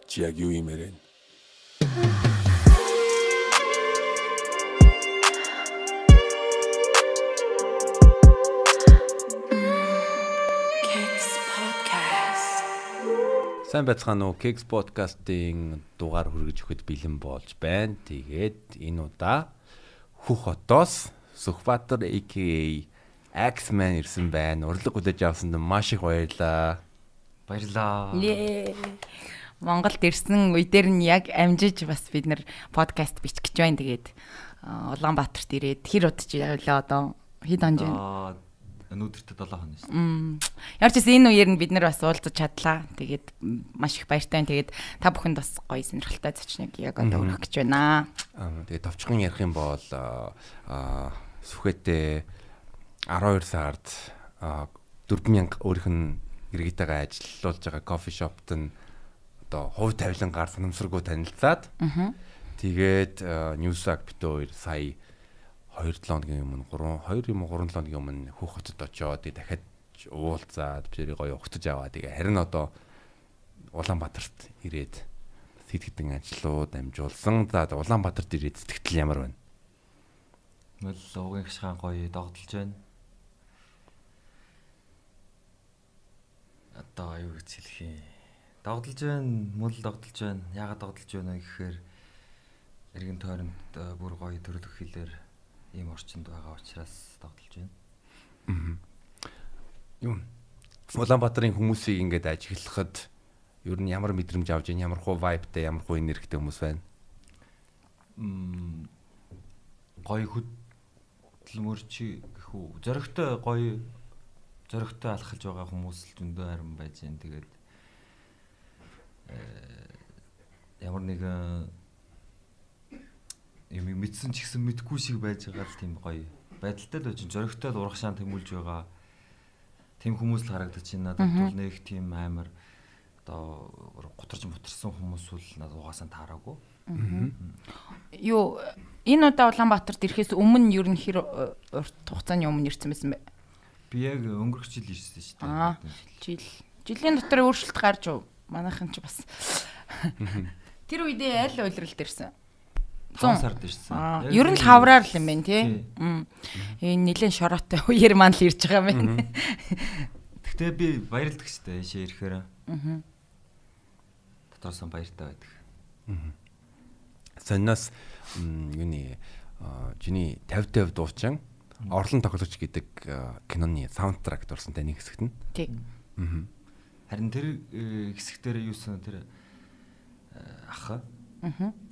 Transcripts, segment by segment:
Чи яг юу юм ярэ? Сайн байцгаана уу? Kicks podcast-ийн дугаар хүргэж өгөхөд бэлэн болж байна. Тэгээд энэ удаа Хөх хотоос Сүхбаатар aka Axman ирсэн байна. Урилга хүлээж авсанд маш их баярлалаа. Баярлалаа. Монголд ирсэн үе дээр нь яг амжиж бас бид нэр подкаст бичих гэж байна. Тэгээд Улаанбаатарт ирээд хэр удаж явлаа одоо хэд он жин? Өнөөдөртөө 7 хоног шүү дээ. Ямар ч гэсэн энэ үеэр нь бид нар бас уулзаж чадлаа. Тэгээд маш их баяртай. Тэгээд та бүхэнд бас гоё сонирхолтой зочныг яг одоо өргөх гэж байна. Тэгээд товчхон ярих юм бол Сүхэтэй 12 сард 4000 өөрийнх нь иргэдтэйгээ ажиллуулж байгаа кофе шопт нь одоо хувь тавилангаар санамсаргүй танилцаад тэгээд Newsag бит хоёр сая 2-7 хоногийн өмнө 3-2 юм уу 3-7 хоногийн өмнө Хөх хотод очиод тэгээ дахиад уулзаад тэрийг гоё угтаж аваа. Тэгээ харин одоо Улаанбаатарт ирээд хэд хэдэн ажлууд амжуулсан. За Улаанбаатарт ирээд сэтгэл ямар байна? Мөл уугийн хашгаан гоё догдолж байна. Одоо юу гэж хэлэх юм? Догдолж байна, мөл догдолж байна. Яагаад догдолж байна вэ гэхээр эргэн тойронд бүр гоё төрөлх хэлээр ийм орчинд байгаа учраас догдолж байна. Юу Улаанбаатарын хүмүүсийг ингээд ажиглахад ер нь ямар мэдрэмж авч байна? Ямар хуу vibe-тай, ямар хуу энергитэй хүмүүс байна? Гоё хөдөлмөрч гэх үү. Зоригтой гоё зоригтой алхалж байгаа хүмүүс л зөндөө харин байж байна. Тэгээд ямар нэгэн юм мэдсэн ч гэсэн мэдгүй шиг байж байгаа л тийм гоё байдалтай л байж зоригтой л урагшаан тэмүүлж байгаа тийм хүмүүс л харагдаж байна. Надад бол нэг тийм амар одоо гутарч мутарсан хүмүүс бол надад угаасаа таараагүй. Юу энэ удаа Улаанбаатарт ирэхээс өмнө ер нь хэр урт хугацааны өмнө ирсэн байсан бэ? Би яг өнгөрөх жил ирсэн шүү дээ. Жил. Жилийн дотор өөрчлөлт гарч уу? Манайхан ч бас тэр үедээ аль улиралд ирсэн? 5 сард ирсэн. Ер нь л хавраар л юм байна тий. Энэ нэлээд шороотой үеэр маань л ирж байгаа юм байна. Гэхдээ би баярлдаг шүү дээ ийшээ ирэхээр. Дотроос нь баяртай байдаг. Сониос юуны чиний 50 50 дуучин Орлон тоглогч гэдэг киноны саундтракт орсон таны хэсэгт нь. Тий. Харин тэр хэсэгтэр юусан тэр ах.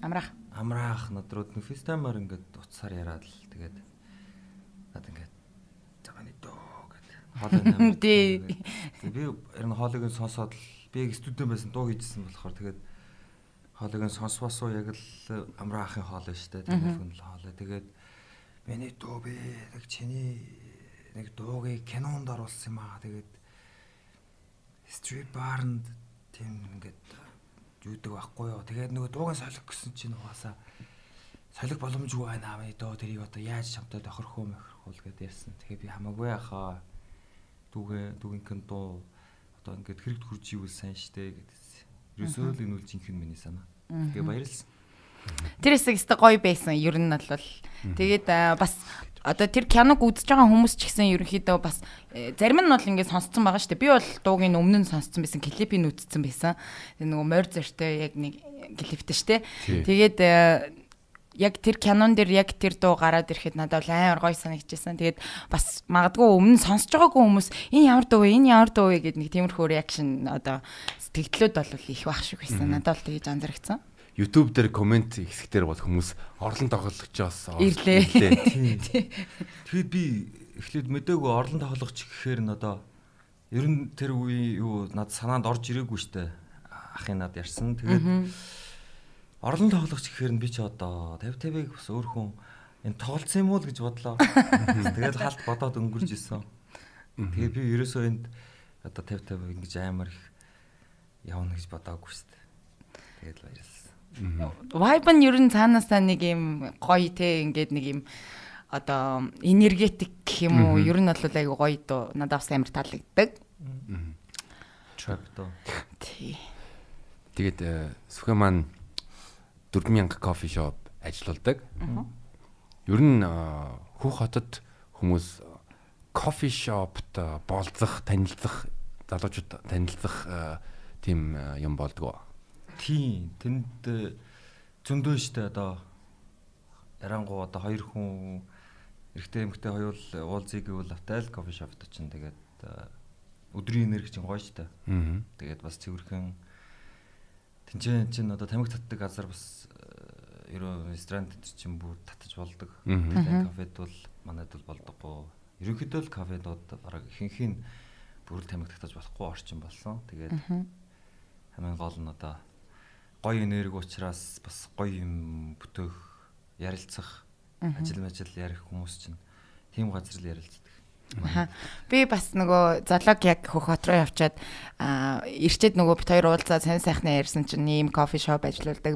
Амраах. Амраах над руу нэг FaceTime-аар ингээд утсаар яриад л тэгээд над ингээд цагааны дөө гэд хоолой нэмээ. Тий. Би ер нь хоолойг нь сонсоод л би яг студент байсан дуу хийжсэн болохоор тэгээд хоолойг нь сонсвосоо яг л Амраахын хоолой шүү дээ. Тэгээд хүн л хоолой. Тэгээд миний дуу би нэг чиний нэг дуугийг кинонд оруулсан юм аа. Тэгээд strip bar-нд тийм ингээд юудаг байхгүй юу. Тэгээд нөгөө дуугийн солих гэсэн чинь угаасаа солих боломжгүй байна аа. Дуу тэрийг одоо яаж чамтай тохирох уу мөхрөх уу гэдээ ярьсан. Тэгэхээр би хамаагүй яхаа. Дүүгийнхэн дуу одоо ингээд хэрэгт хурж ивэл сайн штэ гэдээсэн. Ерөөсөө л энэ үл жинхэнэ миний санаа. Тэгээ баярлсан. Тэр хэсэг өстө гоё байсан. Ер нь бол тэгээд бас одоо тэр киног үзэж байгаа хүмүүс ч гэсэн ерөнхийдөө бас зарим нь бол ингээд сонсцсон байгаа шүү дээ. Би бол дуугийн өмнө нь сонсцсон байсан, клипийг үзсэн байсан. Тэр нөгөө морь зөртэй яг нэг клиптэй шүү дээ. Тэгээд яг тэр кинон дээр яг тэр дуу гараад ирэхэд надад бол амар гоё санагдчихсан. Тэгээд бас магадгүй өмнө сонсож байгаагүй хүмүүс энэ ямар дуу вэ? Энэ ямар дуу вэ гэд нэг тиймэрхүү реакшн одоо сэтгэлдлүүд бол их байх шиг байсан. Надад бол тэгж анзаарчихсан. YouTube дээр коммент хэсэгтэр бол хүмүүс орлон тоглогчоос ирлээ. Тэгээд би эхлээд мдээгүй орлон тоглогч гэхээр нь одоо ер нь тэр үе юу над санаанд орж ирээгүй штэ. Ахын над ярьсан. Тэгээд орлон тоглогч гэхээр нь би ч одоо 50 50-ыг бас өөр хүн энэ тоглолцсон юм уу л гэж бодлоо. Тэгээд халт бодоод өнгөрч исэн. Тэгээд би ерөөсөө энд одоо 50 50 ингэж амар их явна гэж бодоагүй штэ. Тэгээд баярлалаа. Vibe нь ер нь цаанаасаа нэг юм гоё те ингээд нэг юм одоо энергетик гэх юм уу ер нь бол айгу гоё дуу надад бас амар таалагддаг. Trap дуу. Тий. Тэгээд Сүхэ маань 4000 кофе шоп ажилладаг. Ер нь Хөх хотод хүмүүс кофе шопт болцох, танилцах, залуучууд танилцах тийм юм болдгоо. Тийм, тэнд зөндөө штэ одоо ярангуу одоо хоёр хүн эрэгтэй эмэгтэй хоёул уулзъя гэвэл автайл кофе шопт очин тэгээд өдрийн энерги чинь гоё штэ. Тэгээд бас цэвэрхэн тэнцэн чинь одоо тамхи татдаг газар бас ерөө ресторан чинь бүр татаж болдог. Тэгээд кафед бол манайд бол болдоггүй. Ерөнхийдөө л кафедууд бараг ихэнх нь бүр тамхи татаж болохгүй орчин болсон. Тэгээд хамгийн гол нь одоо гоё энерги учраас бас гоё юм бүтээх, ярилцах, ажил мажил ярих хүмүүс чинь тийм газар л ярилцдаг. Би бас нөгөө золог яг Хөх хот руу явчаад ирчээд нөгөө бит хоёр уулзаад сайн сайхнаа ярьсан чинь ийм кофе шоп ажиллаулдаг,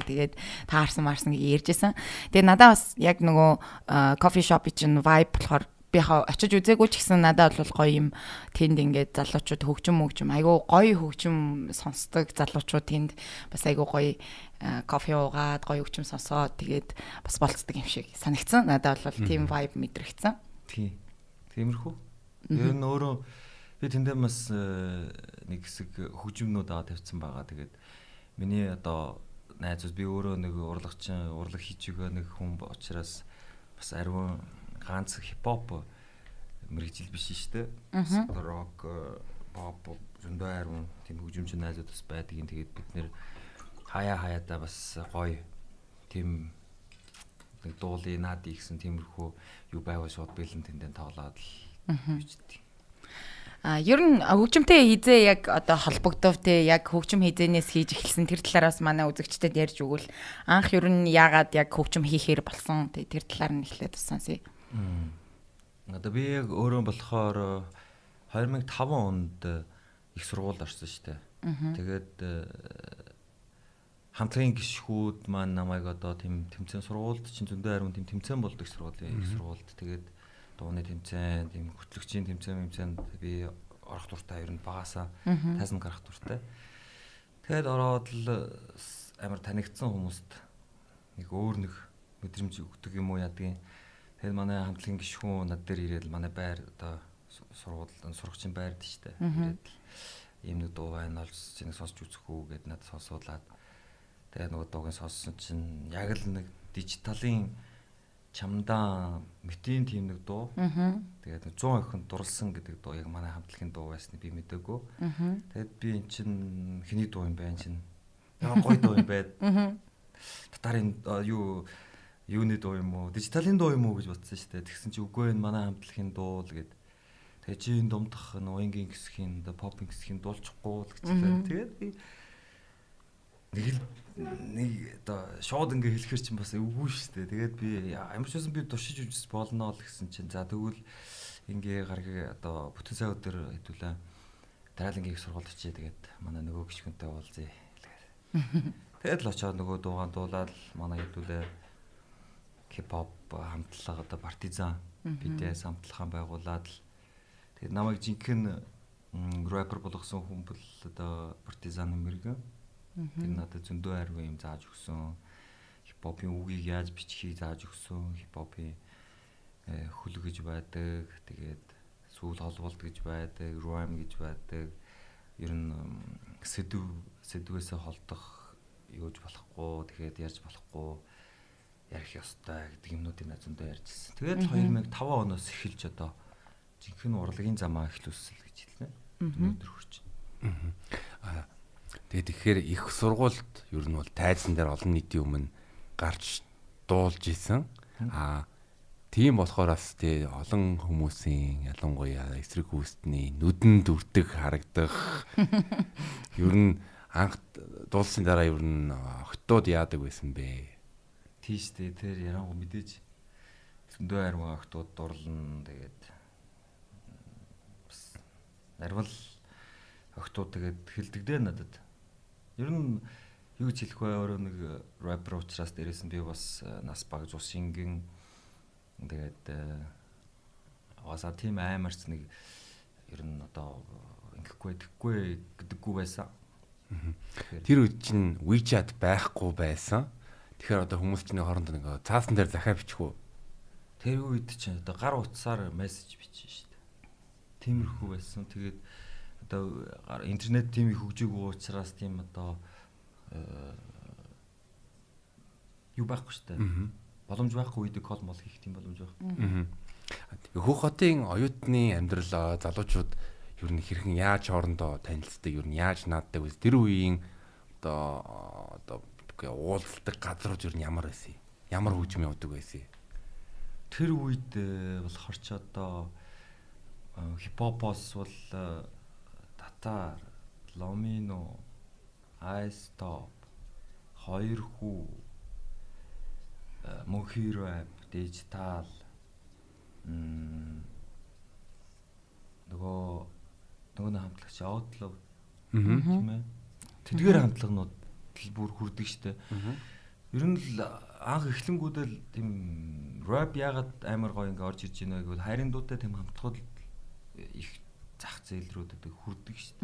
тэгээд таарсан марсан гэж ярьжсэн. Тэгээд надаа бас яг нөгөө кофе шопын чинь vibe болохоор би хаа очиж үзээгүй ч гэсэн надад бол гоё юм тэнд ингээд залуучууд хөгжим айгүй гоё хөгжим сонсдог залуучууд тэнд бас айгүй гоё кофе уугаад гоё хөгжим сонсоод тэгээд бас болцдог юм шиг санагдсан. Надад бол тийм vibe мэдрэгдсэн. Тийм. Тиймэрхүү. Ер нь өөрөө би тэндээ бас нэг хэсэг хөгжимнүүд аваад тавьсан байгаа. Тэгээд миний одоо найзууд би өөрөө нэг урлагчин, урлаг хийж байгаа нэг хүн учраас бас ариун ганц хипхоп мэргэжил биш шүү дээ. Рок, pop зөндөө ариун тийм хөгжимчин найзууд бас байдаг юм. Тэгээд бид нэр хаяа хаяадаа бас гоё тийм нэг дуулын наад ийгсэн тиймэрхүү юу байвал шууд бэлэн тэндэн тоглоод л бичдэг. А ер нь хөгжимтэй хизээ яг одоо холбогдов те яг хөгжим хизээнээс хийж эхэлсэн тэр талаараас манай үзэгчдэд ярьж өгвөл анх ер нь яагаад яг хөгжим хийхээр болсон те тэр талаар нь эхлээд бас сонсъё. Одоо би яг өөрөө болохоор 2005 онд их сургуульд орсон шүү дээ. Тэгээд хамтлагийн гишгүүд маань намайг одоо тийм тэмцээн сургуульд чинь зөндөө ариун тийм тэмцээн болдог сургуулийн их сургуульд тэгээд дууны тэмцээн, тийм хөтлөгчийн тэмцээнд би орох дуртай ер нь багасаа тайзан гарах дуртай. Тэгээд ороод л амар танигдсан хүмүүст нэг өөр нэг мэдрэмж өгдөг юм уу ядгийн. Тэгээд манай хамтлагийн гишгүүн над дээр ирээд манай байр одоо сургууль сурагчийн байрд штэ. Ирээд л ийм нэг дуу байна олж чиний сонсч үзэх үү гэд надад сонсуулаад тэгээд нөгөө дууг нь сонссон чинь яг л нэг дижиталын чамдаа мэтийн тийм нэг дуу. Тэгээд 100 охин дурлсан гэдэг дуу яг манай хамтлагийн дуу байсныг би мэдээгүй. Тэгээд би эн чинь хэний дуу юм бэ эн чинь? Ямар гоё дуу юм бэ? Татарын юуны дуу юм уу? Дижиталын дуу юм уу гэж бодсон шүү дээ. Тэгсэн чинь үгүй энэ манай хамтлагийн дуу л гэд. Тэгээд чи энэ думдах уянгийн хэсгийн попын хэсгийн дуулчихгүй л гэж хэлээ. Тэгээд би нэг одоо шууд ингээ хэлэхэр чинь бас эвгүй шүү дээ. Тэгээд би ямар ч байсан би туршиж үзэж болно л гэсэн чинь за тэгвэл ингээ гаргийг одоо бүтэн сайн өдөр хэдүүлээ дараалангийн их сургуульд очие тэгээд манай нөгөө гишгүнтэй уулзъя хэлгээр. Тэгээд л очоод нөгөө дуугаан дуулаад манай хэдүүлээ хипхоп хамтлага одоо партизан BTS хамтлагаан байгуулад л тэгээд намайг жинхэнэ рэпер болгосон хүн бол одоо партизан мэрэгэн. Тэр надад зөндөө ариун юм зааж өгсөн. Хипхопын үгийг яаж бичихийг зааж өгсөн. Хипхопын хөл гэж байдаг. Тэгээд сүүл холболт гэж байдаг, rhyme гэж байдаг. Ер нь сэдвээсээ холдох юуж болохгүй, тэгээд ярьж болохгүй, ярих ёстой гэдэг юмнуудыг надад зөндөө ярьжсэн. Тэгээд 2005 оноос эхэлж одоо жинхэнэ урлагийн замаа эхлүүлсэн л гэж хэлнэ. Өнөөдөр хүрч. Тэгээд тэгэхээр их сургуульд ер нь бол тайзан дээр олон нийтийн өмнө гарч дуулж исэн. Аа тийм болохоор бас тий олон хүмүүсийн ялангуяа эсрэг хүүстний нүдэнд үрдэх харагдах. Ер нь анх дуулсны дараа ер нь охтууд яадаг байсан бэ? Тийш дээ тэр ярангу мэдээж зөндөө ариун охтууд дурлна. Тэгээд бас нарвал охтууд тэгээд хэлдэг дээ надад. Ер нь юу гэж хэлэх вэ? Өөрөө нэг рэпер учраас дээрээс нь би бас нас баг зус шингэн тэгээд угаасаа тийм аймарч нэг ер нь одоо ингэхгүй тэггүй гэдэггүй байсан. Тэр үед чинь WeChat байхгүй байсан. Тэгэхээр одоо хүмүүс чинь хоорондоо нэг цаасан дээр захиа бичих үү? Тэр үед чинь одоо гар утсаар мессеж бичсэн шүү дээ. Тиймэрхүү байсан. Тэгээд одоо интернет тийм их хөгжөөгүй учраас тийм одоо юу байхгүй шүү дээ. Боломж байхгүй үед кол мол хийх тийм боломж байхгүй. Хөх хотын оюутны амьдрал залуучууд ер нь хэрхэн яаж хоорондоо танилцдаг, ер нь яаж нааддаг вэ? Тэр үеийн одоо уулздаг газрууд ер нь ямар байсан юм? Ямар хөгжим явдаг байсан юм? Тэр үед болохоор ч одоо хипхопос бол Татар, Ломино, Ice Top, Хоёр хүү, Мөнхий рэп, Digital, нөгөө хамтлагч Outlaw тийм ээ. Тэдгээр хамтлагнууд л бүр хүрдэг штэ. Ер нь л анх эхлэнгүүдэл тийм рэп яагаад амар гоё ингээ орж ирж байна гэвэл хайрын дуутай тийм хамтлагууд их зах зээл рүү гэдэг хүрдэг штэ.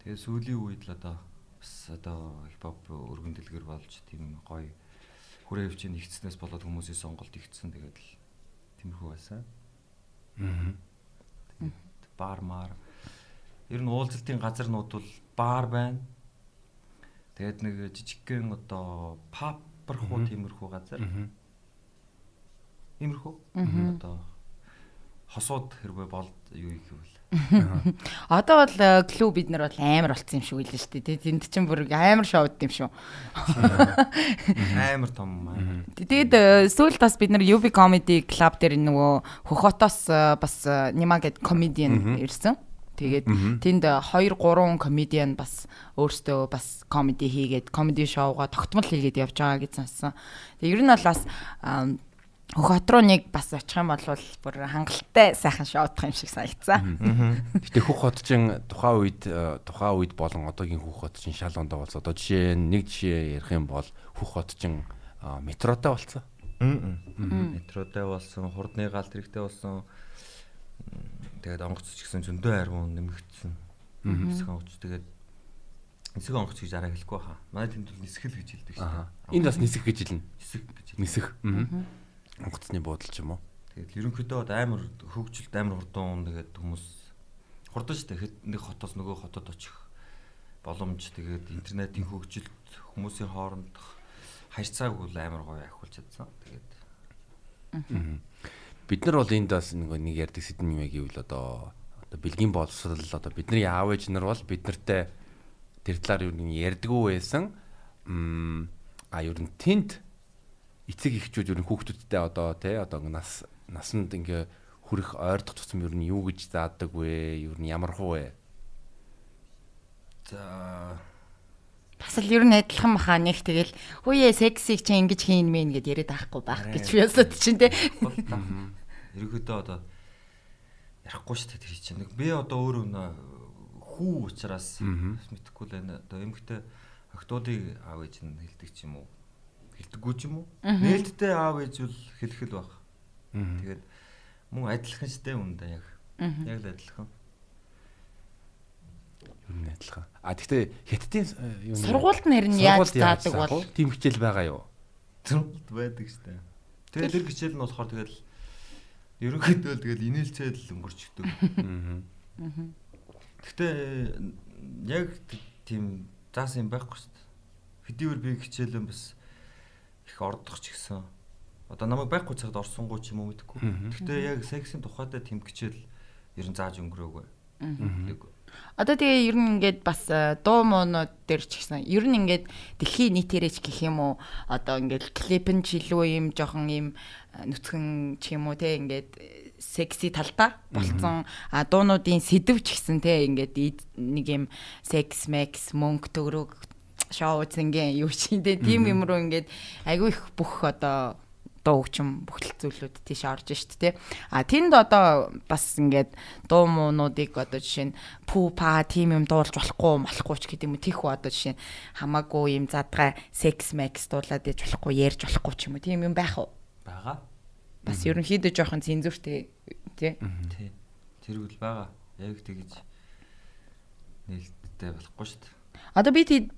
Тэгээ сүүлийн үед л одоо бас одоо хипхоп өргөн дэлгэр болж тийм гоё хүрээ хвчийн нэгдснээс болоод хүмүүсийн сонголт ихсэн. Тэгээд л тиймэрхүү байсан. Тэгээд бар мар ер нь уулзалтын газарнууд бол бар байна. Тэгээд нэг жижигхэн одоо пабрхуу тиймэрхүү газар. Иймэрхүү. Одоо хосууд хэрвээ болд юу их гэвэл. Одоо бол клуб бид нар бол амар болцсон юм шиг үлээ шүү дээ. Тэнд чинь бүр амар шоуд юм шүү. Амар том амар. Тэгээд сүүлд бас бид нар UB Comedy Club дээр нөгөө Хөхотоос бас Нима гэд комедиан ирсэн. Тэгээд тэнд 2 3 комедиан бас өөрсдөө бас комеди хийгээд комеди шоугаа тогтмол хийгээд явж байгаа гэж сонссон. Тэгээд ер нь бол бас Хөх хот руу нэг бас очих юм бол бүр хангалттай сайхан шоудах юм шиг санагдсан. Гэтэ Хөх хот чинь тухайн үед болон одоогийн Хөх хот чинь шал ондоо болсон. Одоо жишээ нь нэг жишээ ярих юм бол Хөх хот чинь метротой болсон. Метротой болсон, хурдны галт тэрэгтэй болсон. Тэгээд онгоц ч гэсэн зөндөө аргун нэмэгдсэн. Нисэх онгоц тэгээд нисэх онгоц гэж арай хэлэхгүй хаа. Манай тэнд бол нисгэл гэж хэлдэг шүү дээ. Энд бас нисэх гэж хэлнэ. Нисэх гэж. Нисэх. Онгоцны буудал ч юм уу. Тэгээд ерөнхийдөө одоо амар хөгжилт амар хурдан, тэгээд хүмүүс хурдан шүү дээ. Нэг хотоос нөгөө хотод очих боломж, тэгээд интернетийн хөгжилт хүмүүсийн хоорондох харьцааг бол амар гоё ахиулж чадсан. Тэгээд бид нар бол энд бас нэг ярьдаг сэдв юм гэвэл одоо бэлгийн боловсрал одоо бидний аав ээж нар бол бид нартай тэр талаар юу нэг ярьдаггүй байсан. А ер нь тэнд эцэг эхчүүд ер нь хүүхдүүдтэй одоо тий одоо нас насанд ингээ хүрэх ойрдох тусам ер нь юу гэж заадаг вэ? Ер нь ямар хуу вэ? За бас л ер нь адилхан баха нэг тэгэл хөөе сексиг чи ингэж хийн мэн гэд яриад байхгүй байх гэж би ёсод чинь тий. Ерөнхийдөө одоо ярихгүй шүү дээ тэр чинь. Нэг би одоо өөрөө хүү учраас мэдэхгүй л байна. Одоо эмэгтэй охтуудыг аав ээж нь хэлдэг ч юм уу? Хэлдэггүй ч юм уу? Нээлттэй аав ээж бол хэлэх л баг. Тэгээд мөн адилхан штэ үндэ яг. Яг л адилхан. Ер нь адилхан. А тэгтээ хятадын юу сургуульд нь харин яаж заадаг бол тийм хичээл байгаа юу? Сургуульд байдаг штэ. Тэгээд тэр хичээл нь болохоор тэгэл ерөнхийдөө л тэгэл инээлцээд л өнгөрчдөг. Тэгтээ яг тийм заасан юм байхгүй штэ. Хэдийгээр би хичээлэн бас их ордох ч гэсэн одоо намайг байхгүй цагт орсонгуу ч юм уу мэдэхгүй. Гэхдээ яг сексийн тухайдаа тийм хичээл ер нь зааж өнгөрөөгүй. Одоо тэгээ ер нь ингээд бас дуу муунууд дээр ч гэсэн ер нь ингээд дэлхийн нийтээрээ ч гэх юм уу одоо ингээд клип нь ч илүү юм жоохон юм нүцгэн ч юм уу те ингээд секси талдаа болцсон. А дуунуудын сэдв ч гэсэн те ингээд нэг юм секс мэкс мөнгө төгрөг шоу зингээ юу чинь те тийм юм руу ингээд айгүй их бүх одоо дуу хөгжим бүх л зүйлүүд тийш орж шít те. А тэнд одоо бас ингээд дуу муунуудыг одоо жишээ нь пүү па тийм юм дуулж болохгүй ч гэдэг юм уу тийхүү одоо жишээ нь хамаагүй юм задгай секс мэкс дуулаад ээж болохгүй ярьж болохгүй ч юм уу тийм юм байх уу? Байгаа. Бас ерөнхийдөө жоохон цензуртэй тий. Тий. Тэр үл байгаа. Яг тэгэж нээлттэй болохгүй шүү дээ. Одоо би тэд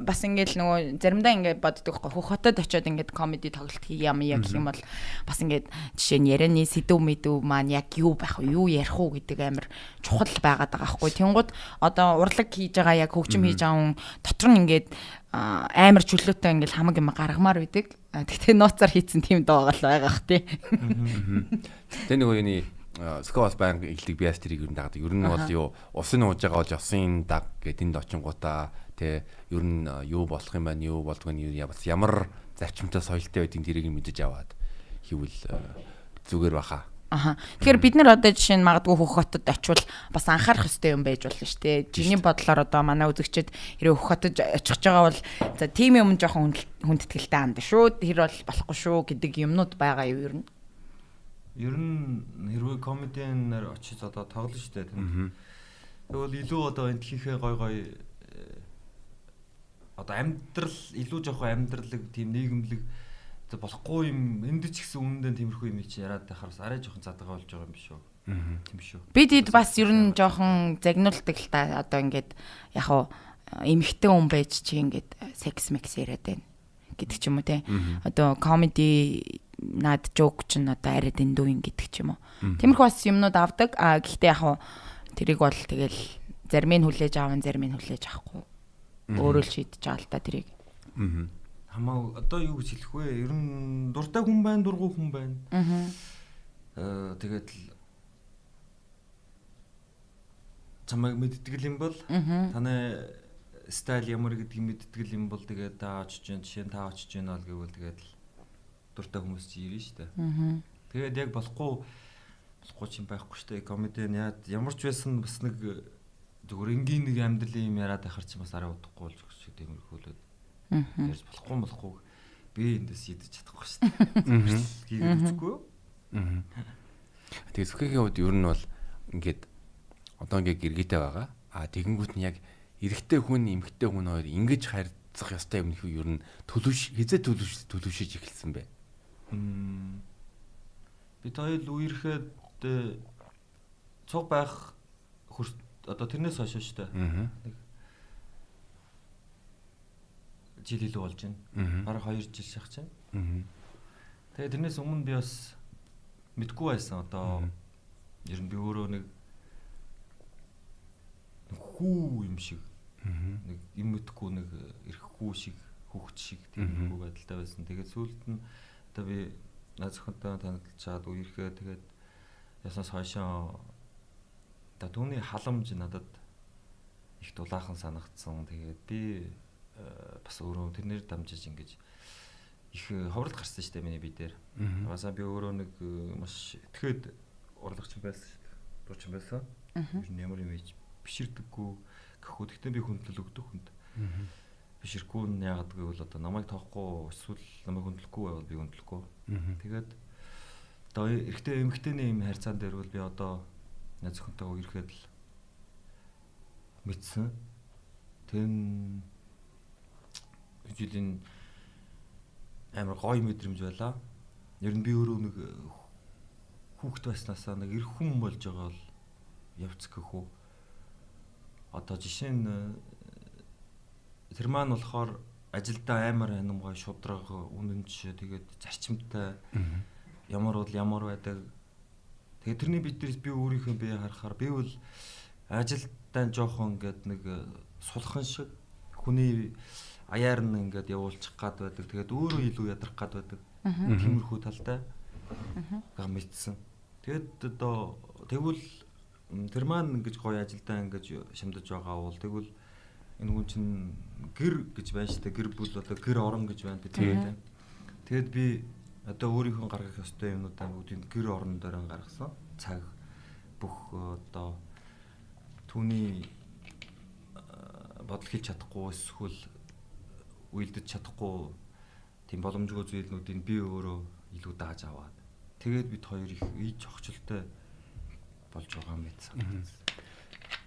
бас ингээд нөгөө заримдаа ингээд боддог байхгүй хөх хотод очиод ингээд комеди тоглолт хийе юм яг юм бол бас ингээд жишээ нь ярианы сэдв мэдв маань яг юу байх вэ, юу ярих уу гэдэг амар чухал байгаад байгаа байхгүй. Тэнгууд одоо урлаг хийж байгаа яг хөгжим хийж байгаа хүн дотор нь ингээд амар чөлөөтэй ингээд хамаг юм гаргамаар байдаг. Тэгтээ нууцаар хийцэн тийм дуу байгаа л байгаа х тий. Тэ нөгөө юуны Ско бас байнга илдэг би бас тэрийг ер нь дагадаг. Ер нь бол юу усын ууж байгаа бол усын даг гэд энд очингуудаа тэ ер нь юу болох юм байна, юу болдгоо нь бас ямар зарчимтай соёлтой байдгийг тэрийг мэдэж аваад хийвэл зүгээр баха. Аха. Тэгэхээр бид нар одоо жишээ нь магадгүй хөх хотод очивол бас анхаарах ёстой юм байж болно шүү дээ. Чиний бодлоор одоо манай үзэгчид хэрэг хөх хотод очих байгаа бол за тийм юм жоохон хүндэтгэлтэй анд шүү. Тэр бол болохгүй шүү гэдэг юмнууд байгаа юу ер нь? Ер нь хэрвээ комедианаар очиж одоо тоглоно шүү дээ тийм. Тэгвэл илүү одоо энэ дэлхийнхээ гой гой одоо амьдрал илүү жоохон амьдралыг тийм нийгэмлэг болохгүй юм энд ч гэсэн үнэндээ тиймэрхүү юм чи яриад байхаар бас арай жоохон задагаа болж байгаа юм биш үү? Тийм биш үү? Бид хэд бас ер нь жоохон загнуулдаг л та одоо ингээд яг хуу эмэгтэй хүн байж чи ингээд секс мекс яриад байна гэдэг ч юм уу те. Одоо комеди над жоок чинь одоо арай дэндүү юм гэдэг ч юм уу. Тиймэрхүү бас юмнууд авдаг. А гэхдээ яг хуу тэрийг бол тэгэл зарим нь хүлээж аавн, зарим нь хүлээж авахгүй. Өөрөө л шийдэж байгаа л та тэрийг. Хамаа одоо юу гэж хэлэх вэ? Ер нь дуртай хүн байна, дургүй хүн байна. Тэгээд л чамайг мэдтгэл юм бол таны стайл ямар гэдгийг мэдтгэл юм бол тэгээд та очиж гин жишээ нь та очиж гин бол гэвэл тэгээд л дуртай хүмүүс чи ирнэ шүү дээ. Тэгээд яг болохгүй ч юм байхгүй шүү дээ. Комедиан ямар ч байсан бас нэг зүгээр энгийн нэг амьдралын юм яриад байхаар чи бас арай удахгүй болж өгч шиг тиймэрхүү л ярьж болохгүй би эндээс шийдэж чадахгүй шүү дээ. Хийгээд үзэхгүй юу? Тэгээд Сүхэгийн хувьд ер нь бол ингээд одоо ингээд гэргээтэй байгаа. А тэгэнгүүт нь яг эрэгтэй хүн, эмэгтэй хүн хоёр ингэж харьцах ёстой юм нөхөө ер нь төлөвш хизээ төлөвшөж эхэлсэн бэ? Бид хоёр үерхэд цуг байх одоо тэрнээс хойш шүү дээ. Нэг жил илүү болж байна. Бараг 2 жил шахаж байна. Тэгээ тэрнээс өмнө би бас мэдгүй байсан. Одоо ер нь би өөрөө нэг хүү юм шиг нэг юм мэдгүй нэг эрэхгүй шиг хүүхд шиг тиймэрхүү байдалтай байсан. Тэгээд сүүлд нь одоо би над зохионтой танилцаад үерхээ тэгээд яснаас хойшоо одоо түүний халамж надад их дулаахан санагдсан. Тэгээд би бас өөрөө тэрнээр дамжиж ингэж их ховорд гарсан шүү дээ миний бие дээр. Басаа би өөрөө нэг маш итгэхэд урлагч байсан шүү дээ. Дуучин байсан. Ер нь ямар юм хийж биширдэггүй гэхүү. Гэхдээ би хүндлэл өгдөг хүнд. Биширэхгүй нь яагаад гэвэл одоо намайг тоохгүй эсвэл намайг хүндлэхгүй байвал би хүндлэхгүй. Тэгээд одоо эрэгтэй эмэгтэйний юм харьцаан дээр бол би одоо найз охинтойгоо ирэхэд л мэдсэн. Тэн жилийн амар гоё мэдрэмж байлаа. Ер нь би өөрөө нэг хүүхэд байснаасаа нэг эрх хүн болж байгаа бол явц гэхүү. Одоо жишээ нь тэр маань болохоор ажилдаа амар аним гоё шудраг үнэнч тэгээд зарчимтай ямар бол ямар байдаг. Тэгээд тэрний биднээс би өөрийнхөө бие харахаар би бол ажилдаа жоохон ингээд нэг сулхан шиг хүний аяар нь ингээд явуулчих гад байдаг. Тэгээд өөрөө илүү ядрах гад байдаг. Тиймэрхүү талтай га мэдсэн. Тэгээд одоо тэгвэл тэр маань ингэж гоё ажилдаа ингэж шамдаж байгаа бол тэгвэл энэ хүн чинь гэр гэж байна шүү дээ. Гэр бүл одоо гэр орон гэж байна бид тийм. Тэгээд би одоо өөрийнхөө гаргах ёстой юмнуудаа бүгдийг гэр орон дээр гаргасан. Цаг бүх одоо түүний бодол хийж чадахгүй эсвэл уйлдэж чадахгүй тийм боломжгүй зүйлнүүдийг би өөрөө илүү дааж аваад тэгээд бид хоёр их иж хохирлтой болж байгаа юм байсан.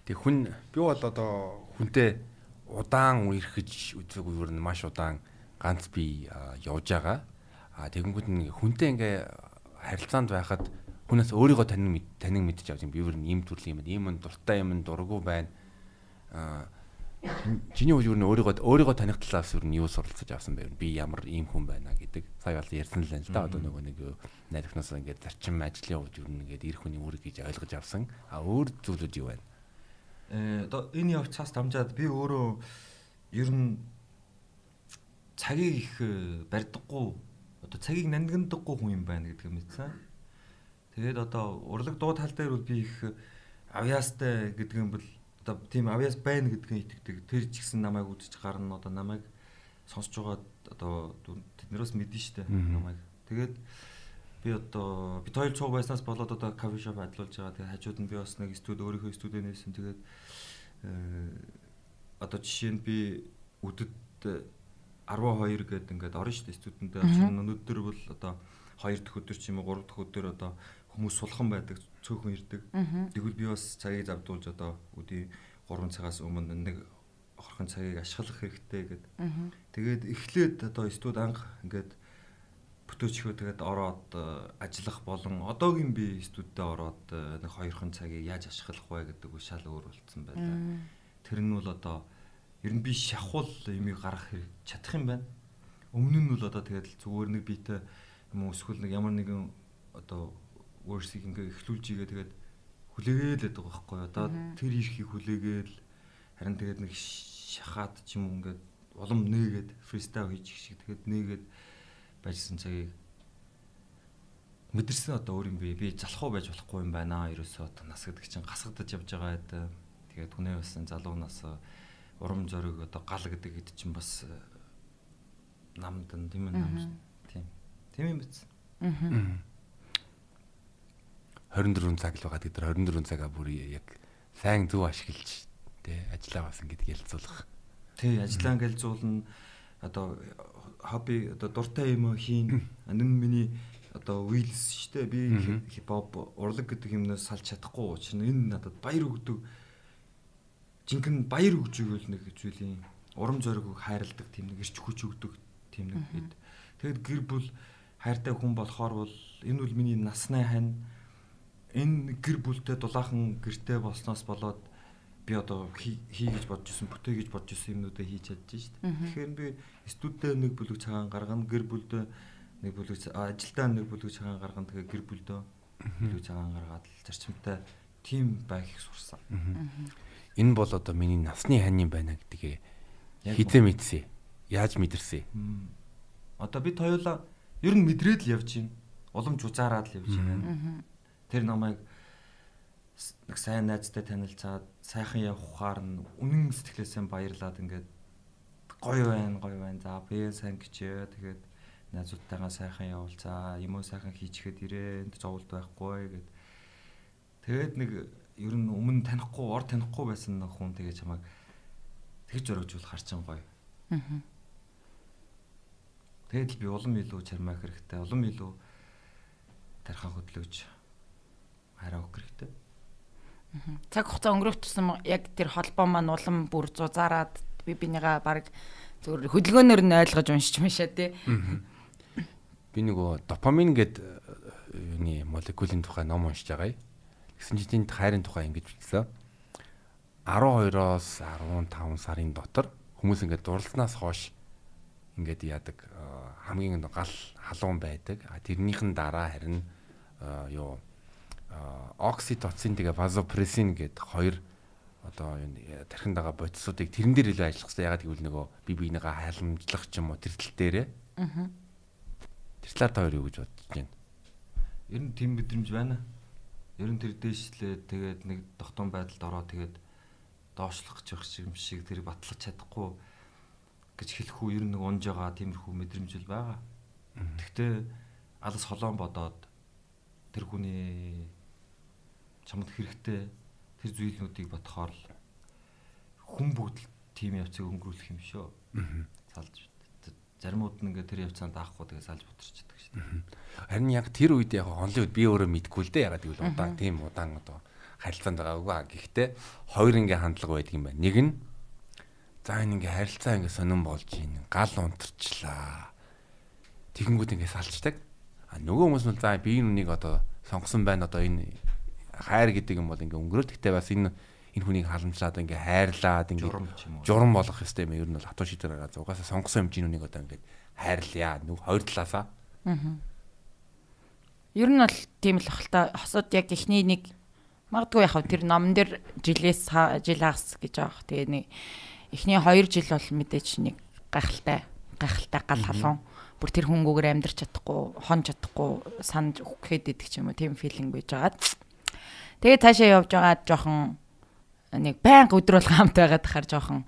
Тэг хүн би бол одоо хүнтэй удаан үерхэж үзээгүй ер нь маш удаан ганц би явж байгаа. А тэгэнгүүт нь хүнтэй ингээ харилцаанд байхад хүнээс өөрийгөө танин мэдчих авч юм. Би ер нь ийм төрлийн юм, ийм юм дуртай юм, дургүй байна. А Чиний хувьд юу н өөрийгөө таних талаас юу нь юу суралцаж авсан бэ? Би ямар ийм хүн байна гэдэг. Сая бол ярьсан л байна л да. Одоо нөгөө нэг найз охиноос ингээд зарчим ажлын хувьд юу н ингээд эр хүний үүрэг гэж ойлгож авсан. А өөр зүйлүүд юу байна? Одоо энэ явцаас дамжаад би өөрөө ер нь цагийг их барьдаггүй, одоо цагийг нандиндаггүй хүн юм байна гэдгийг мэдсэн. Тэгээд одоо урлаг дуу тал дээр бол би их авьяастай гэдэг юм бол одоо тийм авьяас байна гэдгийг итгэдэг. Тэр ч гэсэн намайг үзэж гарна, одоо намайг сонсож байгаа одоо тэднэрээс мэднэ штэ намайг. Тэгээд би одоо бид хоёр цуг байснаас болоод одоо кофе шоп ажиллуулж байгаа. Тэгээд хажууд нь би бас нэг студи өөрийнхөө студид нээсэн. Тэгээд одоо жишээ нь би үдэд 12 гээд ингээд орно штэ студентэй. Өнөөдөр бол одоо 2 дахь өдөр ч юм уу 3 дахь өдөр одоо хүмүүс сулхан байдаг, цөөхөн ирдэг. Тэгвэл би бас цагийг завдуулж одоо өдийн 3 цагаас өмнө нэг орхон цагийг ашиглах хэрэгтэй гэд. Тэгээд эхлээд одоо студ анх ингээд бүтөөчхөө тэгээд ороод ажиллах болон одоогийн би студидээ ороод нэг 2хан цагийг яаж ашиглах вэ гэдэг үе шал өөр болцсон байлаа. Тэр нь бол одоо ер нь би шахуул юмыг гаргах чадах юм байна. Өмнө нь бол одоо тэгээд зүгээр нэг биетэй юм уу эсвэл нэг ямар нэгэн одоо verse-ийг ингээ эхлүүлж игээ тэгээд хүлээгээл байдаг байхгүй юу. Одоо тэр ирэхийг хүлээгээл харин тэгээд нэг шахаад ч юм уу ингээд улам нээгээд фристайл хийж шиг тэгээд нээгээд байжсан цагийг мэдэрсэн одоо өөр юм би залхуу байж болохгүй юм байна. Ерөөсөө одоо нас гэдэг чинь гасгадаж явж байгаа байд. Тэгээд хүнээ бас залуу нас урам зориг одоо гал гэдэг хэд чинь бас намдан тийм ээ нам тийм юм биз. 24 цаг л байгаа. Тэд 24 цагаа бүр яг сайн зөв ашиглаж тий ажиллаа бас ингээд гэлцүүлэх. Тий, ажиллаа гэлцүүлнэ. Одоо хобби одоо дуртай юм хийн. Энэ миний одоо wheels шүү дээ. Би хипхоп урлаг гэдэг юмнаас салж чадахгүй учраас энэ надад баяр өгдөг. Жинхэнэ баяр өгч өгөөл нэг зүйлийн урам зориг хайрладаг тийм нэг эрч хүч өгдөг тийм нэг хэд. Тэгэд гэр бүл хайртай хүн болохоор бол энэ бол миний насны хань. Энэ гэр бүлтэй дулаахан гэртэй болсноос болоод би одоо хий гэж бодож исэн, бүтээ гэж бодож исэн юмнуудаа хийж чадж шít. Тэгэхээр би студидээ нэг бүлэг цагаан гаргана, гэр бүлдээ нэг бүлэг, ажилдаа нэг бүлэг цагаан гаргана, тэгээ гэр бүлдөө бүлэг цагаан гаргаад л зарчимтай тийм байх их сурсан. Энэ бол одоо миний насны хань юм байна гэдгээ хизээ мэдсэн. Яаж мэдэрсэн? Одоо бид хоёулаа ер нь мэдрээд л явж байна. Уламж узаараад л явж байна. Тэр намайг нэг сайн найзтай танилцаад сайхан явхаар нь үнэн сэтгэлээсээ баярлаад ингээд гоё байна, гоё байна. За би сайн гिचээ. Тэгээд найзуудтайгаа сайхан явуулцаа. Юм уу сайхан хийчихэд ирээ. Энд зовлт байхгүй гэд. Тэгээд нэг ер нь өмнө танихгүй, ор танихгүй байсан хүн тэгээ чамайг тэгж өргөжүүл харчин гоё. Тэгээд л би улам илүү чармаах хэрэгтэй, улам илүү тархан хөдлөөж хараа өгөх хэрэгтэй. Цаг хугацаа өнгөрөх тусам яг тэр холбоо маань улам бүр зузаараад би бинийгаа баг зөвхөн хөдөлгөөнөөр нь ойлгож уншиж машаа тий. Би нөгөө допамин гээд юуны молекулын тухай ном уншиж байгаа. Тэгсэн чинь тэнд хайрын тухай ингэж бичсэн. 12-оос 15 сарын дотор хүмүүс ингээд дурласнаас хойш ингээд яадаг хамгийн гал халуун байдаг. А тэрнийхэн дараа харин юу окситоцин тэгээ вазопрессин гэдэг хоёр одоо энэ тархинд байгаа бодисуудыг тэрэн дээр илүү ажиллах хэрэгтэй. Ягаад гэвэл нөгөө бие биенийгээ халамжлах ч юм уу тэр тал дээрээ. Тэр талаар та хоёр юу гэж бодож байна? Ер нь тийм мэдрэмж байна. Ер нь тэр дээшлээ тэгээд нэг тогтун байдалд ороо тэгээд доошлох гэж юм шиг тэр батлах чадахгүй гэж хэлэх үү ер нь нэг унж байгаа тиймэрхүү мэдрэмж л байгаа. Тэгтээ алас холоон бодоод тэр хүний чамд хэрэгтэй тэр зүйлнүүдийг бодохоор л хүн бүгд л тийм явцыг өнгөрүүлэх юм шүү. Салж заримуд нь ингээд тэр явцаанд даахгүй тэгээ салж бутарчдаг шүү дээ. Харин яг тэр үед яг онлын үед би өөрөө мэдгүй л дээ. Ягаад гэвэл удаан тийм удаан одоо харилцаанд байгаагүй. Гэхдээ хоёр ингээ хандлага байдаг юм байна. Нэг нь за энэ ингээ харилцаа ингээ сонирн болж ийн гал унтарчлаа. Тэгэнгүүт ингээ салчдаг. А нөгөө хүмүүс нь за би энэ үнийг одоо сонгосон байна. Одоо энэ хайр гэдэг юм бол ингээ өнгөрөөл. Гэхдээ бас энэ энэ хүнийг халамжлаад ингээ хайрлаад ингээ журам болгох ёстой юм. Ер нь бол хатуу шийдвэр гаргаад угаасаа сонгосон хэмжээнийг одоо ингээ хайрлая. Нүг хоёр талаасаа. Ер нь бол тийм л ах л та. Хосууд яг эхний нэг магадгүй яг тэр номон дээр жилээс жил хагас гэж байгаа. Тэгээ нэг эхний 2 жил бол мэдээж нэг гайхалтай гал халуун. Бүр тэр хөнгөөр амьдрч чадахгүй, хон чадахгүй, санаж өгөх гээд идэх ч юм уу тийм филинг байж байгаад. Тэгээ цаашаа явж байгаад жоохон нэг байнга өдөр болгон хамт байгаад тахаар жоохон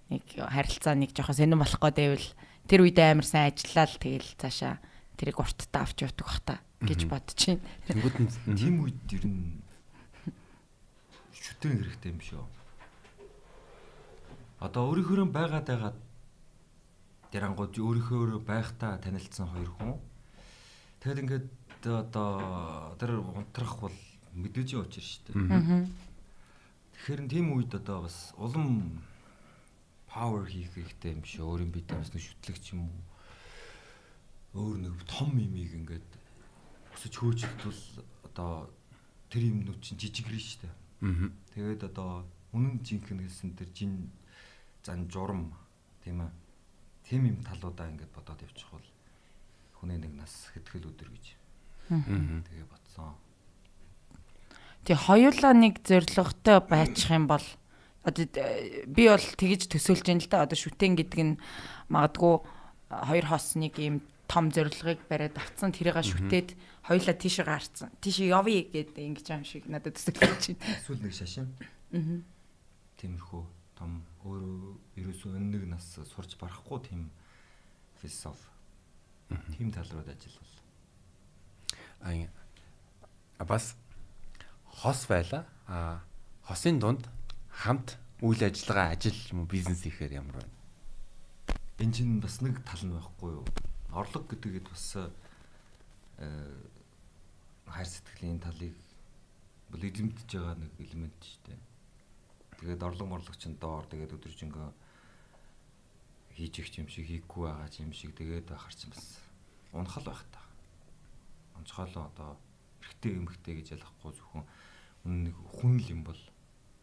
нэг харилцаа нэг жоохон сонирн болох гээд байвал тэр үедээ амар сайн ажиллаа л тэгэл цаашаа тэрийг урттаа авч явдаг бах та гэж бодож байна. Тэнгүүд нь тийм үед ер нь шүтэн хэрэгтэй юм шүү. Одоо өөрийнхөө байгаад байгаад ярангууд өөрийнхөө байхдаа танилцсан хоёр хүн. Тэгэхэд ингээд одоо тэр унтрах бол мэдээжийн учир шүү дээ. Тэгэхээр тийм үед одоо бас улам power хийх хэрэгтэй юм шүү. Өөрийн биедээ бас нэг шүтлэгч юм уу. Өөр нэг том имийг ингээд өсөж хөөжөлтөл одоо тэр юмнууд чинь жижигрэн шүү дээ. Тэгээд одоо үнэн жинхэнэ хэлсэн тэр жин зан журам тийм ээ. Тийм юм талуудаа ингээд бодоод явчих бол хүний нэг нас хэтгэл өдөр гэж. Тэгээ бодсон. Тэг хоёулаа нэг зорилготой байчих юм бол одоо би бол тэгж төсөөлж байна л да. Одоо шүтэн гэдэг нь магадгүй хоёр хос нэг юм том зорилгыг бариад авцсан, тэрийг шүтээд хоёулаа тийшээ гарцсан. Тийшээ явъя гэдэг ингэж юм шиг надад төсөөлж байна. Эсвэл нэг шашин. Тиймэрхүү том өөрөө ерөөсөө энэ нэг нас сурч барахгүй тийм философи. Тийм тал руу ажиллавал. Аа бас хос байла. Аа хосын дунд хамт үйл ажиллагаа, ажил юм уу бизнес хийхээр ямар байна? Энэ чинь бас нэг тал нь байхгүй юу? Орлого гэдгээд бас хайр сэтгэлийн талыг бол эзэмдэж байгаа нэг элемент шүү дээ. Тэгээд орлого морлого чинь доор тэгээд өдөржингөө хийж их юм шиг хийхгүй байгаа юм шиг тэгээд байхар чинь бас унахал байх та. Онцгойлон одоо эрэгтэй эмэгтэй гэж ялахгүй зөвхөн үнэн нэг хүн л юм бол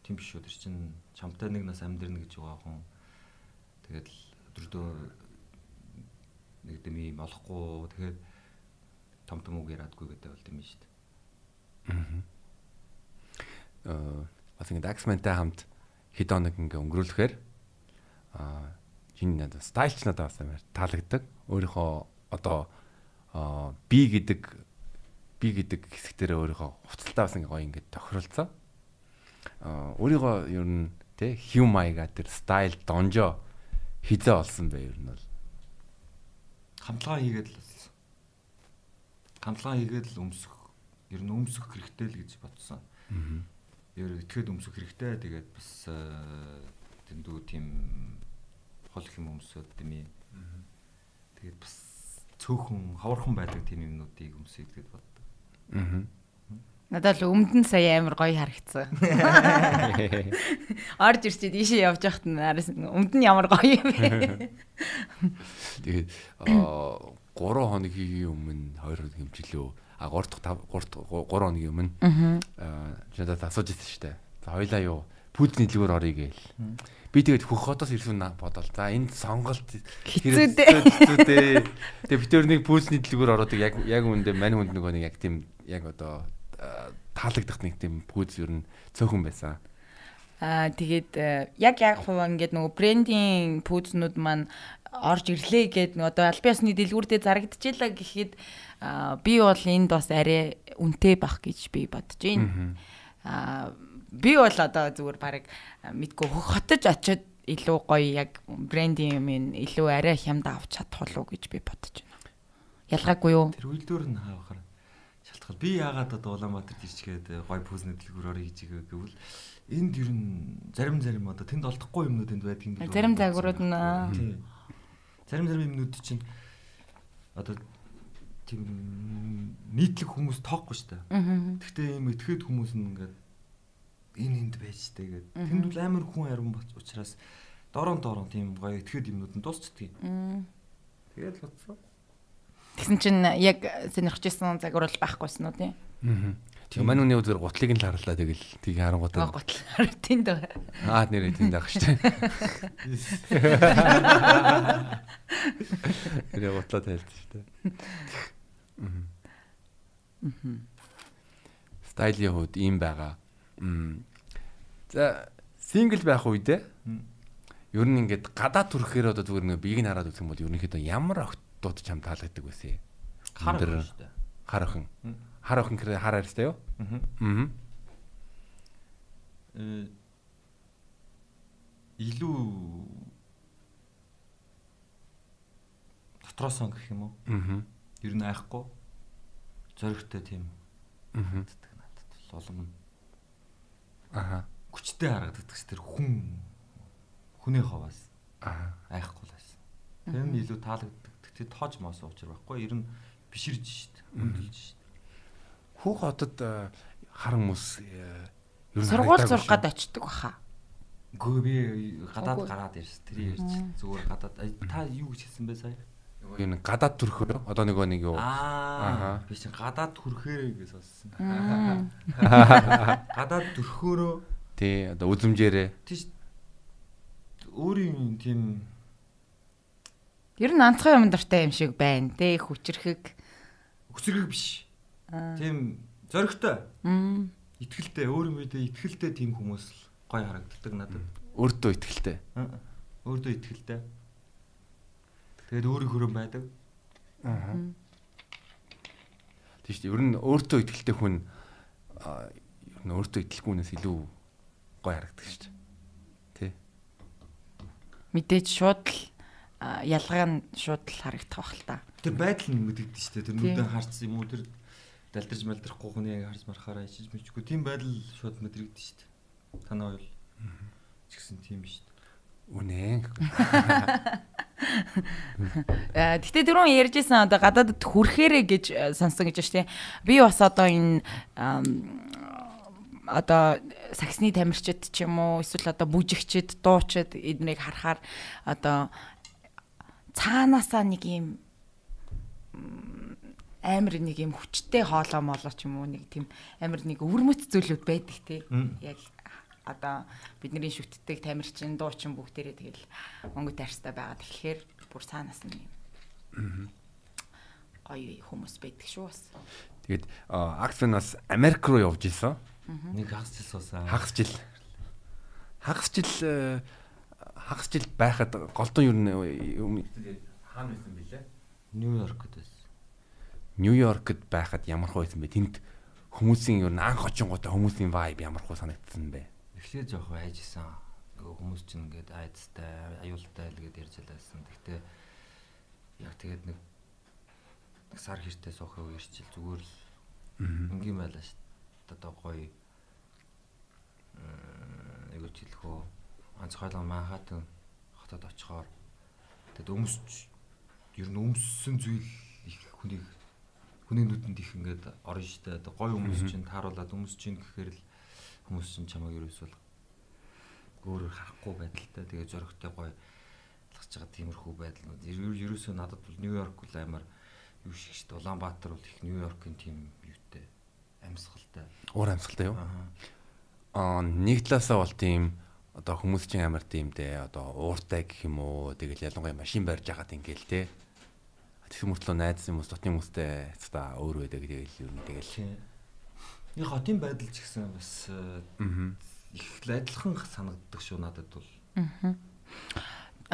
тийм биш үү? Тэр чинь чамтай нэг нас амьдрна гэж байгаа хүн. Тэгээд л өдөрдөө нэг дэм юм олохгүй тэгээд том том үг яриадгүй гэдэг бол тийм шүү дээ. Бас ингээд Axman-тай хамт хэд хоног ингээ өнгөрүүлэхээр чиний надад стайл ч надад бас амар таалагддаг. Өөрийнхөө одоо би гэдэг хэсэг дээр өөрийнхөө хувцалтаа бас ингээ гоё ингээ тохиролцоо. Өөрийгөө ер нь тэ хью маяга тэр стайл донжоо хизээ олсон бэ ер нь бол. Хамтлагаа хийгээд л болсон. Хамтлагаа хийгээд л өмсөх ер нь өмсөх хэрэгтэй л гэж бодсон. Ер итгэхэд өмсөх хэрэгтэй. Тэгээд бас тэндүү тийм хол их юм өмсөд тийм ээ. Тэгээд бас цөөхөн ховорхон байдаг тийм юмнуудыг өмсөе гэдээ боддог. Надад л өмдөн сая амар гоё харагдсан. Орж ирчээд ийшээ явж байхад нь өмдөн ямар гоё юм бэ. Тэгээд 3 хоногийн өмнө 2 хоног хэмжлөө. А 3 дахь 3 хоногийн өмнө надад асууж ирсэн шүү дээ. За хоёлаа юу пүүдний дэлгүүр оръё гээл. Би тэгээд хөх хотоос ирсэн бодоол. За энэ сонголт хэцүү дээ. Тэгээд бид тэр нэг пүүдний дэлгүүр ороод яг үүндээ мань хүнд нөгөө нэг яг тийм яг одоо таалагдах нэг тийм пүүз ер нь цөөхөн байсан. Тэгээд яг хуваа ингээд нөгөө брендинг пүүзнүүд маань орж ирлээ гээд нөгөө одоо аль биесны дэлгүүр дээр зарагдчихлаа гэхэд би бол энд бас арай үнэтэй байх гэж би бодож байна. Би бол одоо зүгээр бараг мэдгүй хотож очиод илүү гоё яг брендинг юм илүү арай хямд авч чадах болов уу гэж би бодож байна. Ялгаагүй юу? Тэр үйлдвэр нь хаавахаар шалтгаал. Би яагаад одоо Улаанбаатарт ирчгээд гоё пүүзний дэлгүүр орё гэж игээ гэвэл энд ер нь зарим одоо тэнд олдохгүй юмнууд энд байдаг юм билүү. Зарим загварууд нь. Зарим юмнууд чинь одоо тийм нийтлэг хүмүүс тоохгүй шүү дээ. Гэхдээ ийм итгэхэд хүмүүс нь ингээд энэ энд байж тээ гээд тэнд бол амар хүн ариун учраас дорон тийм гоё итгэхэд юмнууд нь дуусчихдээ. Тэгээд л бодсон. Тэгсэн чинь яг сонирхож исэн загвар бол байхгүйсэн үү тийм. Мань үний үзгээр гутлыг нь л харлаа тэгэл тийг харангуутаа. Гутал хар тэнд байгаа. Аа нэрээ тэнд байгаа шүү дээ. Нэрээ гутлаа тайлж шүү дээ. Стайлийн хувьд ийм байгаа. За сингл байх үедээ ер нь ингээд гадаа төрөхээр одоо зүгээр нэг биеийг нь хараад үзэх юм бол ерөнхийдөө ямар охтууд чам таалагддаг байсан юм? Хар охин шүү дээ. Хар охин. Хар охин гэхээр хар арьстай юу? Аа. Илүү дотроосон гэх юм уу? Аа. Ер нь айхгүй зоригтой тийм. Аа. Надад бол улам. Аа. Хүчтэй харагддаг ш тэр хүн хүний ховоос. Аа. Айхгүй л байсан. Тэр нь илүү таалагддаг. Тэгтээ тоож моос учир байхгүй. Ер нь биширж шít, хүндэлж шít. Хүүх хотод хар хүмүүс ер нь сургууль сурах гад очдөг баха. Үгүй би гадаад гараад ирсэн. Тэр ярьж зүгээр гадаад та юу гэж хэлсэн бэ сая? Юу нэг гадаад төрөхөр одоо нөгөө нэг юу? Аа. Би чинь гадаад төрөхөөрэй гэж сонссон. Гадаад төрөхөөрөө тий одоо үзмжээрээ. Тийш өөрийн тийм ер нь онцгой юм дуртай юм шиг байна те хүчрхэг. Хүчрхэг биш. Тийм зоригтой. Итгэлтэй, өөр юм бидээ итгэлтэй тийм хүмүүс л гоё харагддаг надад. Өөртөө итгэлтэй. Өөртөө итгэлтэй. Тэгээд өөрийнхөө байдаг. Аа. Тийм шүү дээ. Ер нь өөртөө итгэлтэй хүн ер нь өөртөө итгэлгүй хүнээс илүү гоё харагддаг шүү дээ. Тэ. Мэдээж шууд л ялгаа нь шууд л харагдах байх л та. Тэр байдал нь мэдэгдэн шүү дээ. Тэр нүдэн харц юм уу тэр далдэрч малдрахгүй хүний яг харж мархаараа ичиж мэдчихгүй. Тийм байдал шууд мэдрэгдэн шүү дээ. Танаа хоёул ч гэсэн тийм шүү дээ. Үнэ. Гэтэ түрүүн ярьжсэн одоо гадаадд хүрэхээрээ гэж сонсон гэж байна шүү дээ. Би бас одоо энэ одоо саксны тамирчид ч юм уу эсвэл одоо бүжигчид, дуучид эднийг харахаар одоо цаанаасаа нэг юм амар нэг юм хүчтэй хоолоо молоо ч юм уу нэг тийм амар нэг өвөрмөц зүйлүүд байдаг тий. Яг одоо бидний шүтдэг тамирчин, дуучин бүгдээрээ тэгэл мөнгө тарьстай байгаа. Тэгэхээр бүр цаанаас нь юм гоё хүмүүс байдаг шүү бас. Тэгээд Аксвен бас Америк руу явж исэн. Нэг хагас жил суусан. Хагас жил. Хагас жил байхад голдон ер нь хаана байсан бэлээ? Нью-Йоркд байсан. Нью-Йоркд байхад ямар хөө байсан бэ? Тэнд хүмүүсийн ер нь анх очингуудаа хүмүүсийн vibe ямар хөө санагдсан бэ? Эхлээд жоох айжсэн. Нөгөө хүмүүс чинь ингээд айцтай, аюултай л гээд ярьж байсан. Гэхдээ яг тэгээд нэг сар хэртээ суух уу ирчил зүгээр л энгийн байлаа шүү дээ. Одоо гоё юу гэж хэлэх вэ? Онцгойлон Манхаттан хотод очихоор тэгээд өмсч ер нь өмссөн зүйл их хүний нүдэнд их ингээд орно шүү дээ. Одоо гоё хүмүүс чинь тааруулаад өмсч чинь гэхээр л хүмүүс чинь чамайг ерөөсөө өөрөөр харахгүй байдалтай. Тэгээ зоригтой гоё алхаж байгаа тиймэрхүү байдлууд. Ерөөсөө надад бол Нью-Йорк бол амар юу шиг шүү дээ. Улаанбаатар бол их Нью-Йоркийн тийм юутай амьсгалтай. Уур амьсгалтай юу? Аа нэг талаасаа бол тийм одоо хүмүүс чинь амар тийм дээ. Одоо ууртай гэх юм уу. Тэгэл ялангуяа машин барьж байгаад ингээл те. Тэгсэн мөртлөө найз хүмүүс дотны хүмүүстэй цаа өөр байдаг тэгэл ер нь тэгэл. Нэг хотын байдал ч гэсэн бас их л адилхан санагддаг шүү надад бол.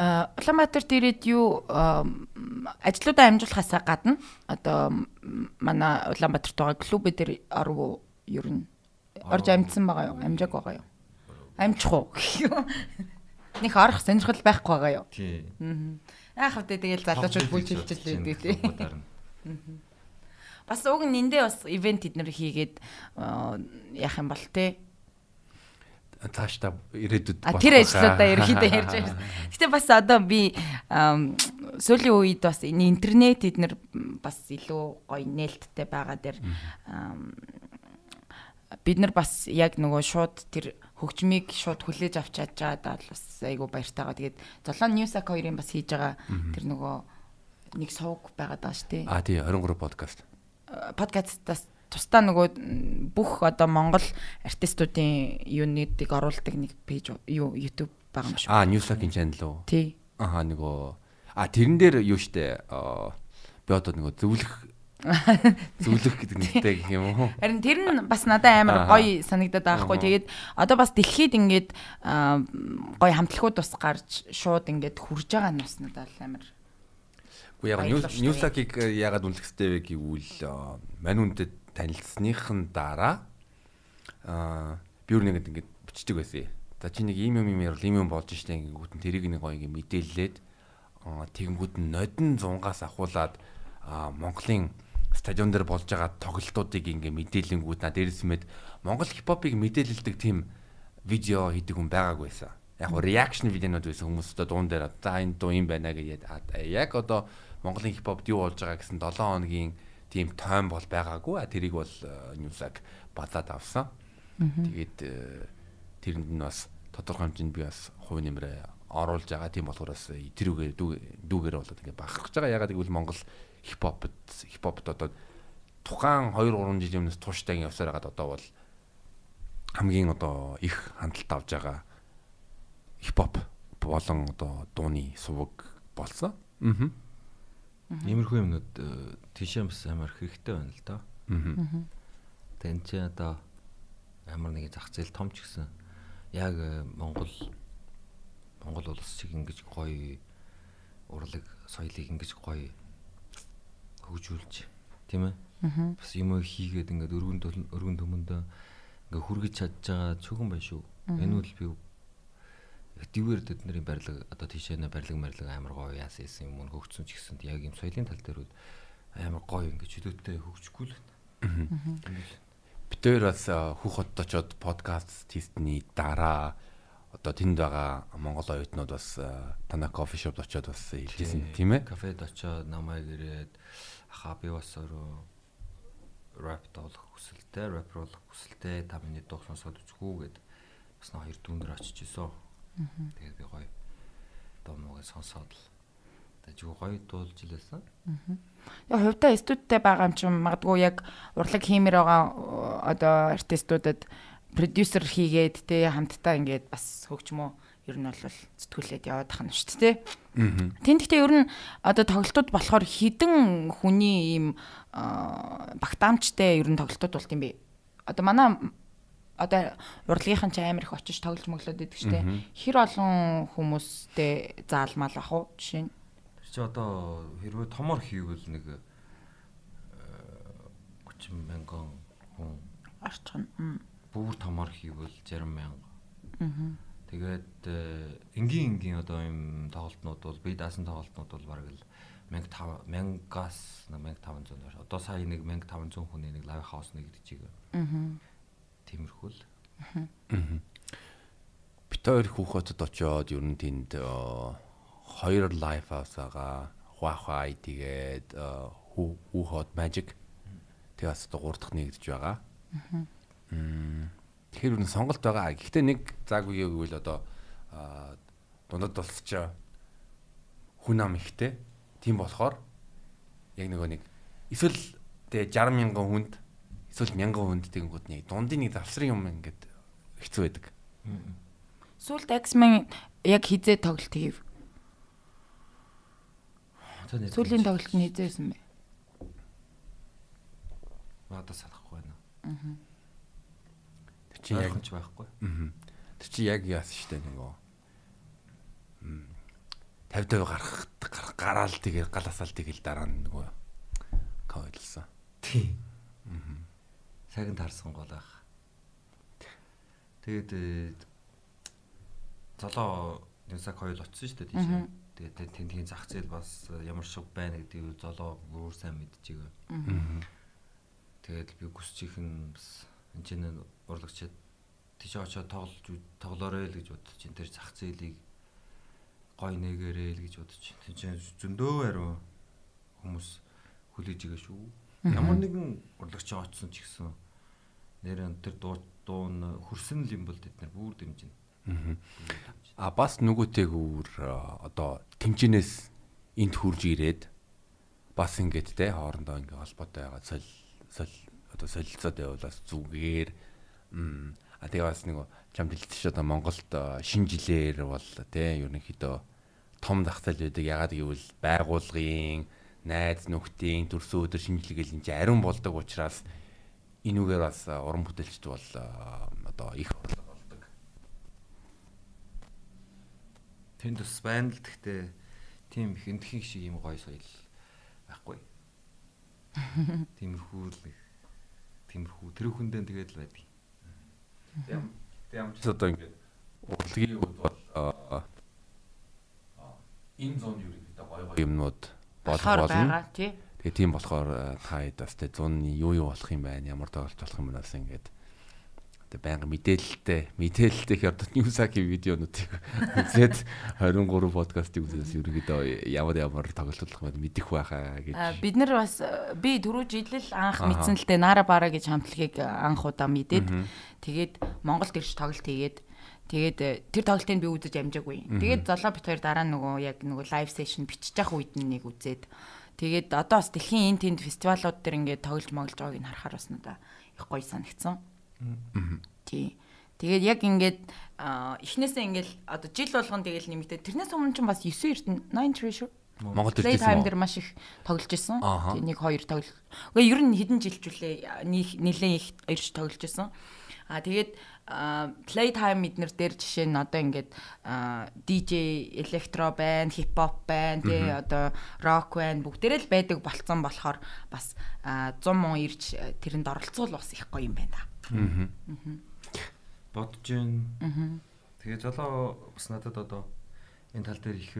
Улаанбаатарт ирээд юу ажлуудаа амжуулахаасаа гадна одоо манай Улаанбаатарт байгаа клуб дээр оров уу ер нь орж амжсан байгаа юу? Амжааг байгаа юу? Амжих уу гэх юм. Них орох сонирхол байхгүй байгаа юу? Тий. Яах вэ тэгэл залуучууд бүлжилж л байдаг тий. Бас уг нь эндээ бас ивент эднэр хийгээд яах юм бол те. Цаашдаа ирээдүйд болох. Тэр ажлуудаа ерөнхийдөө ярьж байна. Гэтэ бас одоо би сүүлийн үед бас энэ интернет эднэр бас илүү гоё нээлттэй байгаа дээр бид нар бас яг нөгөө шууд тэр хөгжмийг шууд хүлээж авч чадж байгаад бол бас айгүй баяртайгаа. Тэгээд Золон Newsac хоёрын бас хийж байгаа тэр нөгөө нэг сувг байгаад байгаа шүү дээ. Аа тий 23 подкаст. Подкастаас тусдаа нөгөө бүх одоо Монгол артистуудын юунуудыг оруулдаг нэг пэйж юу YouTube байгаа юм шүү. Аа, Newsluck-ийн channel уу? Тий. Аха, нөгөө тэрэн дээр юу штэ би одоо нөгөө зөвлөх гэдэг нэртэй гэх юм уу? Харин тэр нь бас надад амар гоё санагдаад байгаа хгүй. Тэгээд одоо бас дэлхийд ингээд гоё хамтлагууд бас гарч шууд ингээд хурж байгаа нь бас надад амар. Үгүй яг Newsluck-ыг яагаад үнэлэх хэрэгтэй вэ гэвэл мань үндэд танилцсныхын дараа би өөр нэгэнд ингээд бичдэг байсан. За чи нэг ийм юм ярил ийм юм болж штэ ингэнгүүт нь тэрийг нэг гоё ингээд мэдээллээд тэгэнгүүт нь нодон зунгаас ахуулаад Монголын стадион дээр болж байгаа тоглолтуудыг ингээ мэдээлэнгүүд на дээрээс мэд Монгол хипхопыг мэдээлэлдэг тийм видео хийдэг хүн байгаагүй байсан. Яг го реакшн видеонууд байсан хүмүүс одоо дуун дээр за энэ дуу юм байна гэж яг одоо Монголын хипхопд юу болж байгаа гэсэн 7 хоногийн тийм тойм бол байгаагүй. Тэрийг бол Newsluck базаад авсан. Тэгээд тэрэнд нь бас тодорхой хэмжээнд би бас хувь нэмрээ оруулж байгаа. Тийм болохоор бас тэрүүгээр дүүгээр болоод ингээ бахархаж байгаа. Ягаад гэвэл Монгол хипхопд одоо тухайн 2 3 жилийн өмнөөс тууштай явсаар хагаад одоо бол хамгийн одоо их хандлт авж байгаа хипхоп болон одоо дууны суваг болсон. Иймэрхүү юмнууд тийшээ бас амар хэрэгтэй байна л доо. Тэгээ энэ чинь одоо амар нэг зах зээл том ч гэсэн яг Монгол улс шиг ингэж гоё урлаг соёлыг ингэж гоё хөгжүүлж тийм ээ. Бас юм хийгээд ингээд өргөн төмөндөө ингээ хүргэж чадж байгаа цөөхөн байна шүү. Энэ үл би дивэр тэдний барилга одоо тийшээ нэ барилга амар гоё яасан юм хөгжсөн ч гэсэн яг юм соёлын тал дээр бол амар гоё ингээ чөлөөтэй хөгжихгүй л байна. Бид хоёр бас Хөх хотод очоод подкаст хийсний дараа одоо тэнд байгаа монгол оюутнууд бас танаа кофе шопд очоод бас хэлжсэн тийм ээ. Кафед очоод намайг ирээд ахаа би бас өөрөө рэп дуулах хүсэлтэй, рэпер болох хүсэлтэй, та миний дуу сонсоод үзэхүү гэд бас нэг хоёр дүүнэр очиж исэн. Тэгээд би гоё дуу муугаа сонсоод л тэжгүй гоё дуулж илээсэн. Яг хувьдаа студидтэй байгаа юм чинь магадгүй яг урлаг хиймээр байгаа одоо артистуудад продюсер хийгээд те хамтдаа ингээд бас хөгжмөө ер нь бол зүтгүүлээд яваад тах нь шүү дээ. Тэнд гэхдээ ер нь одоо тоглолтууд болохоор хідэн хүний ийм багтаамжтай ер нь тоглолтууд болт юм бэ. Одоо манай одоо урлагийнхан ч амар их очиж тоглож мөглөөд идэг штэ. Хэр олон хүмүүстэй заалмал ах уу жишээ нь. Тэр чи одоо хэрвээ томор хийвэл нэг 30 мянган хүн орчихно. Бүр томор хийвэл 60 мянга. Тэгээд энгийн одоо юм тоглолтнууд бол бие даасан тоглолтнууд бол бараг л 1500-аас 1500. Одоо сая нэг 1500 хүний нэг лайв хаус нэгдэж байгаа. Тиймэрхүү л. Бид хоёр Хөх хотод очоод ер нь тэнд хоёр лайв хаус байгаа. Хуахай тэгээд Хүү хот Magic тэг бас одоо 3 дахь нэгдэж байгаа. Тэгэхээр ер нь сонголт байгаа. Гэхдээ нэг заагүй гэвэл одоо дундад улс чи хүн ам ихтэй. Тийм болохоор яг нөгөө нэг эсвэл тэгээ 60 мянган хүнд эсвэл 1000 хүнд тэгэнгүүт нэг дундын нэг завсрын юм ингээд хэцүү байдаг. Сүүлд X-Men яг хизээ тоглолт хийв. Сүүлийн тоглолт нь хизээ байсан бэ? Одоо санахгүй байна. Тэр чинь яг ч байхгүй. Тэр чинь яг яасан штэ нөгөө 50 50 гарах гараал тэгээ галасаал тэгэл дараа нь нөгөө ковидлсан. Тийм. Сайхан таарсан гол байх. Тэгээд золоо Newsluck хоёул очсон шүү дээ тийшээ. Тэгээд тентхийн зах зээл бас ямар шиг байна гэдгийг золоо бүр сайн мэдчихэв. Тэгээд би хүсчих нь бас энэ чинь урлагчид тийшээ очиод тоглоорой л гэж бодож чинь тэр зах зээлийг гой нэгэрээ л гэж бодож чинь. Тэг чинь зөндөө ариун хүмүүс хүлээж байгаа шүү. Ямар нэгэн урлагч очсон ч гэсэн нэр тэр дуу нь хөрсөн л юм бол тэд нар бүр дэмжинэ. А бас нөгөөтэйгүүр одоо тэмчэнээс энд хурж ирээд бас ингээд те хоорондоо ингээд холбоотой байгаа соль одоо солилцоод байвал бас зүгээр. А тэгээ бас нэг чамд хэлсэн чи одоо Монголд шинэ жилээр бол тий ерөнхийдөө том зах зээл байдаг. Ягаад гэвэл байгуулгын, найз нөхдийн төрсөн өдөр шинэ жил гэл энэ чи ариун болдог учраас энүүгээр бас уран бүтээлчд бол одоо их орлого олдог. Тэнд бас байна л гэхдээ тийм их эндхийн шиг юм гоё соёл байхгүй. Тиймэрхүү л тиймэрхүү тэр хүндээ тэгээд л байдаг. Тийм ч одоо ингээд урлагийн хувьд бол энэ зонд ерөнхийдөө гоё гоё юмнууд болох болно. Тэгээ тийм болохоор та хэд бас тэ зуны юу юу болох юм байна, ямар тоглолт болох юм байна бас ингээд тэгээ байнга мэдээлэлтэй их одоо Newsaki видеонуудыг үзээд 23 подкастыг үзээс ерөнхийдөө ямар тоглолт болох юм мэдэх байхаа гэж. Бид нар бас би түрүү жил л анх мэдсэн л дээ Нара Бара гэж хамтлагийг анх удаа мэдээд тэгээд Монголд ирж тоглолт хийгээд тэгээд тэр тоглолтыг би үзэж амжаагүй. Тэгээд Золоо бит хоёр дараа нөгөө яг нөгөө live session бичиж явах үед нь нэг үзээд тэгээд одоо бас дэлхийн энэ тэнд фестивалууд дээр ингээд тоглож моглож байгааг нь харахаар бас надаа их гоё санагдсан. Тий. Тэгээд яг ингээд эхнээсээ ингээд одоо жил болгон тэгэл нэмэгдээд тэрнээс өмнө ч бас 9 эрдэнэ 9 Treasure Монголд ирсэн. Playtime дээр маш их тоглож исэн. Тий 1 2 тоглол. Үгүй ер нь хэдэн жилчүүлээ нэлээд их ирж тоглож исэн. А тэгээд Playtime эднэр дээр жишээ нь одоо ингээд DJ электро байна, хип-хоп байна, тий одоо рок байна, бүгдээрээ л байдаг болцсон болохоор бас 100 мөн ирж тэрэнд оролцвол бас их гоё юм байна да. Бодож гин. Тэгээ Золоо бас надад одоо энэ тал дээр их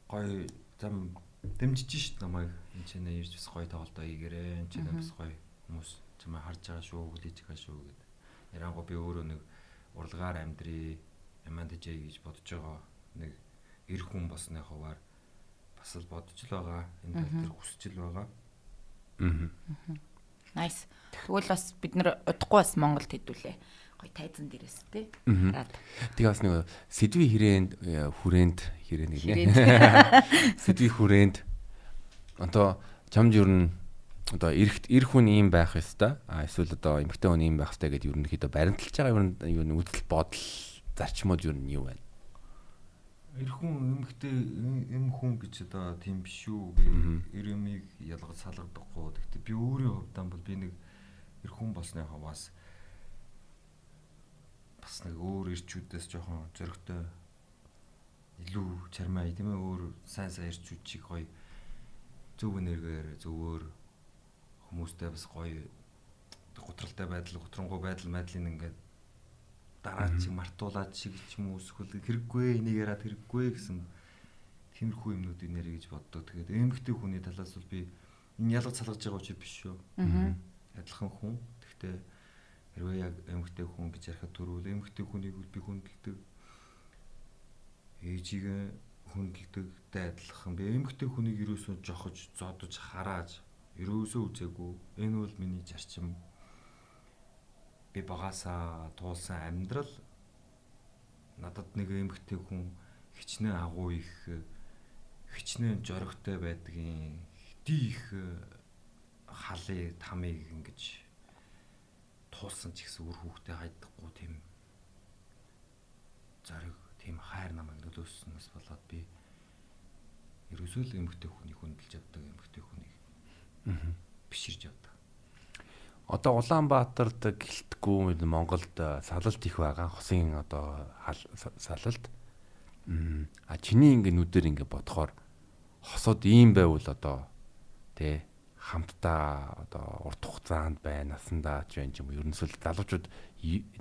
гоё зам дэмжиж шít намайг. Энд ч нэ ирж бас гоё тоглолтоо хийгээрээ. Энд ч нэ бас гоё хүмүүс чамайг харж байгаа шүү, хүлээж байгаа шүү гэдэг. Ярангуй би өөрөө нэг урлагаар амьдрий, Amanda J гэж бодож байгаа. Нэг эр хүн болсны хуваар бас л бодож л байгаа. Энэ тал дээр хүсэж л байгаа. Nice. Тэгвэл бас бид нэр удахгүй бас Монголд хэдүүлээ. Гоё тайзан дээрээс тий. Хараад. Тэгээ бас нэг сэдвийн хүрээнд хүрээнд хэрэг нэ. Сэдвийн хүрээнд одоо чамд ер нь одоо эр хүн ийм байх ёстой. А эсвэл одоо эмэгтэй хүн ийм байх ёстой гэдээ ерөнхийдөө баримталж байгаа ер нь үзэл бодол зарчмууд ер нь юу байна? Эр хүн эмэгтэй эм хүн гэж одоо тийм биш шүү. Би эр эмийг ялгаж салгадаггүй. Гэхдээ би өөрийн хувьд бол би нэг эр хүн болсны хаваас бас нэг өөр эрчүүдээс жоохон зөрөгтэй илүү чармаа тийм ээ өөр сайн сайн эрчүүд чиг гоё зөв энергиэр зөвөр хүмүүстэй бас гоё гутралтай байдал, гутрангүй байдал байдлын ингээд дараа чиг мартуулаад чиг ч юм уу эсвэл хэрэггүй энийг яриад хэрэггүй гэсэн тиймэрхүү юмнуудыг нэрэ гэж боддог. Тэгээд эмэгтэй хүний талаас бол би энэ ялгаж салгаж байгаа учир биш шүү. Адилхан хүн. Гэхдээ хэрвээ яг эмэгтэй хүн гэж ярихад түрүүл эмэгтэй хүнийг би хүндэлдэг. Ээжийг хүндэлдэг адилхан. Би эмэгтэй хүнийг ерөөсөө жохож, зодож, харааж ерөөсөө үзээгүй. Энэ бол миний зарчим. Би багасаа туулсан амьдрал надад нэг эмэгтэй хүн хичнээн агуу их хичнээн зоригтой байдгийн хэдий их халыг тамыг ингэж туулсан ч гэсэн үр хүүхдээ хайдаггүй тийм зориг, тийм хайр намайг нөлөөлснөөс болоод би ерөөсөө л эмэгтэй хүнийг хүндэлж явдаг, эмэгтэй хүнийг биширж явдаг. Одоо Улаанбаатарт гэлтгүй Монголд салалт их байгаа. Хосын одоо салалт. А чиний ингээ нүдээр ингээ бодохоор хосод ийм байвал одоо тэ хамтдаа одоо урт хугацаанд байна, насандаа ч байна ч юм уу. Ерөнхийдөө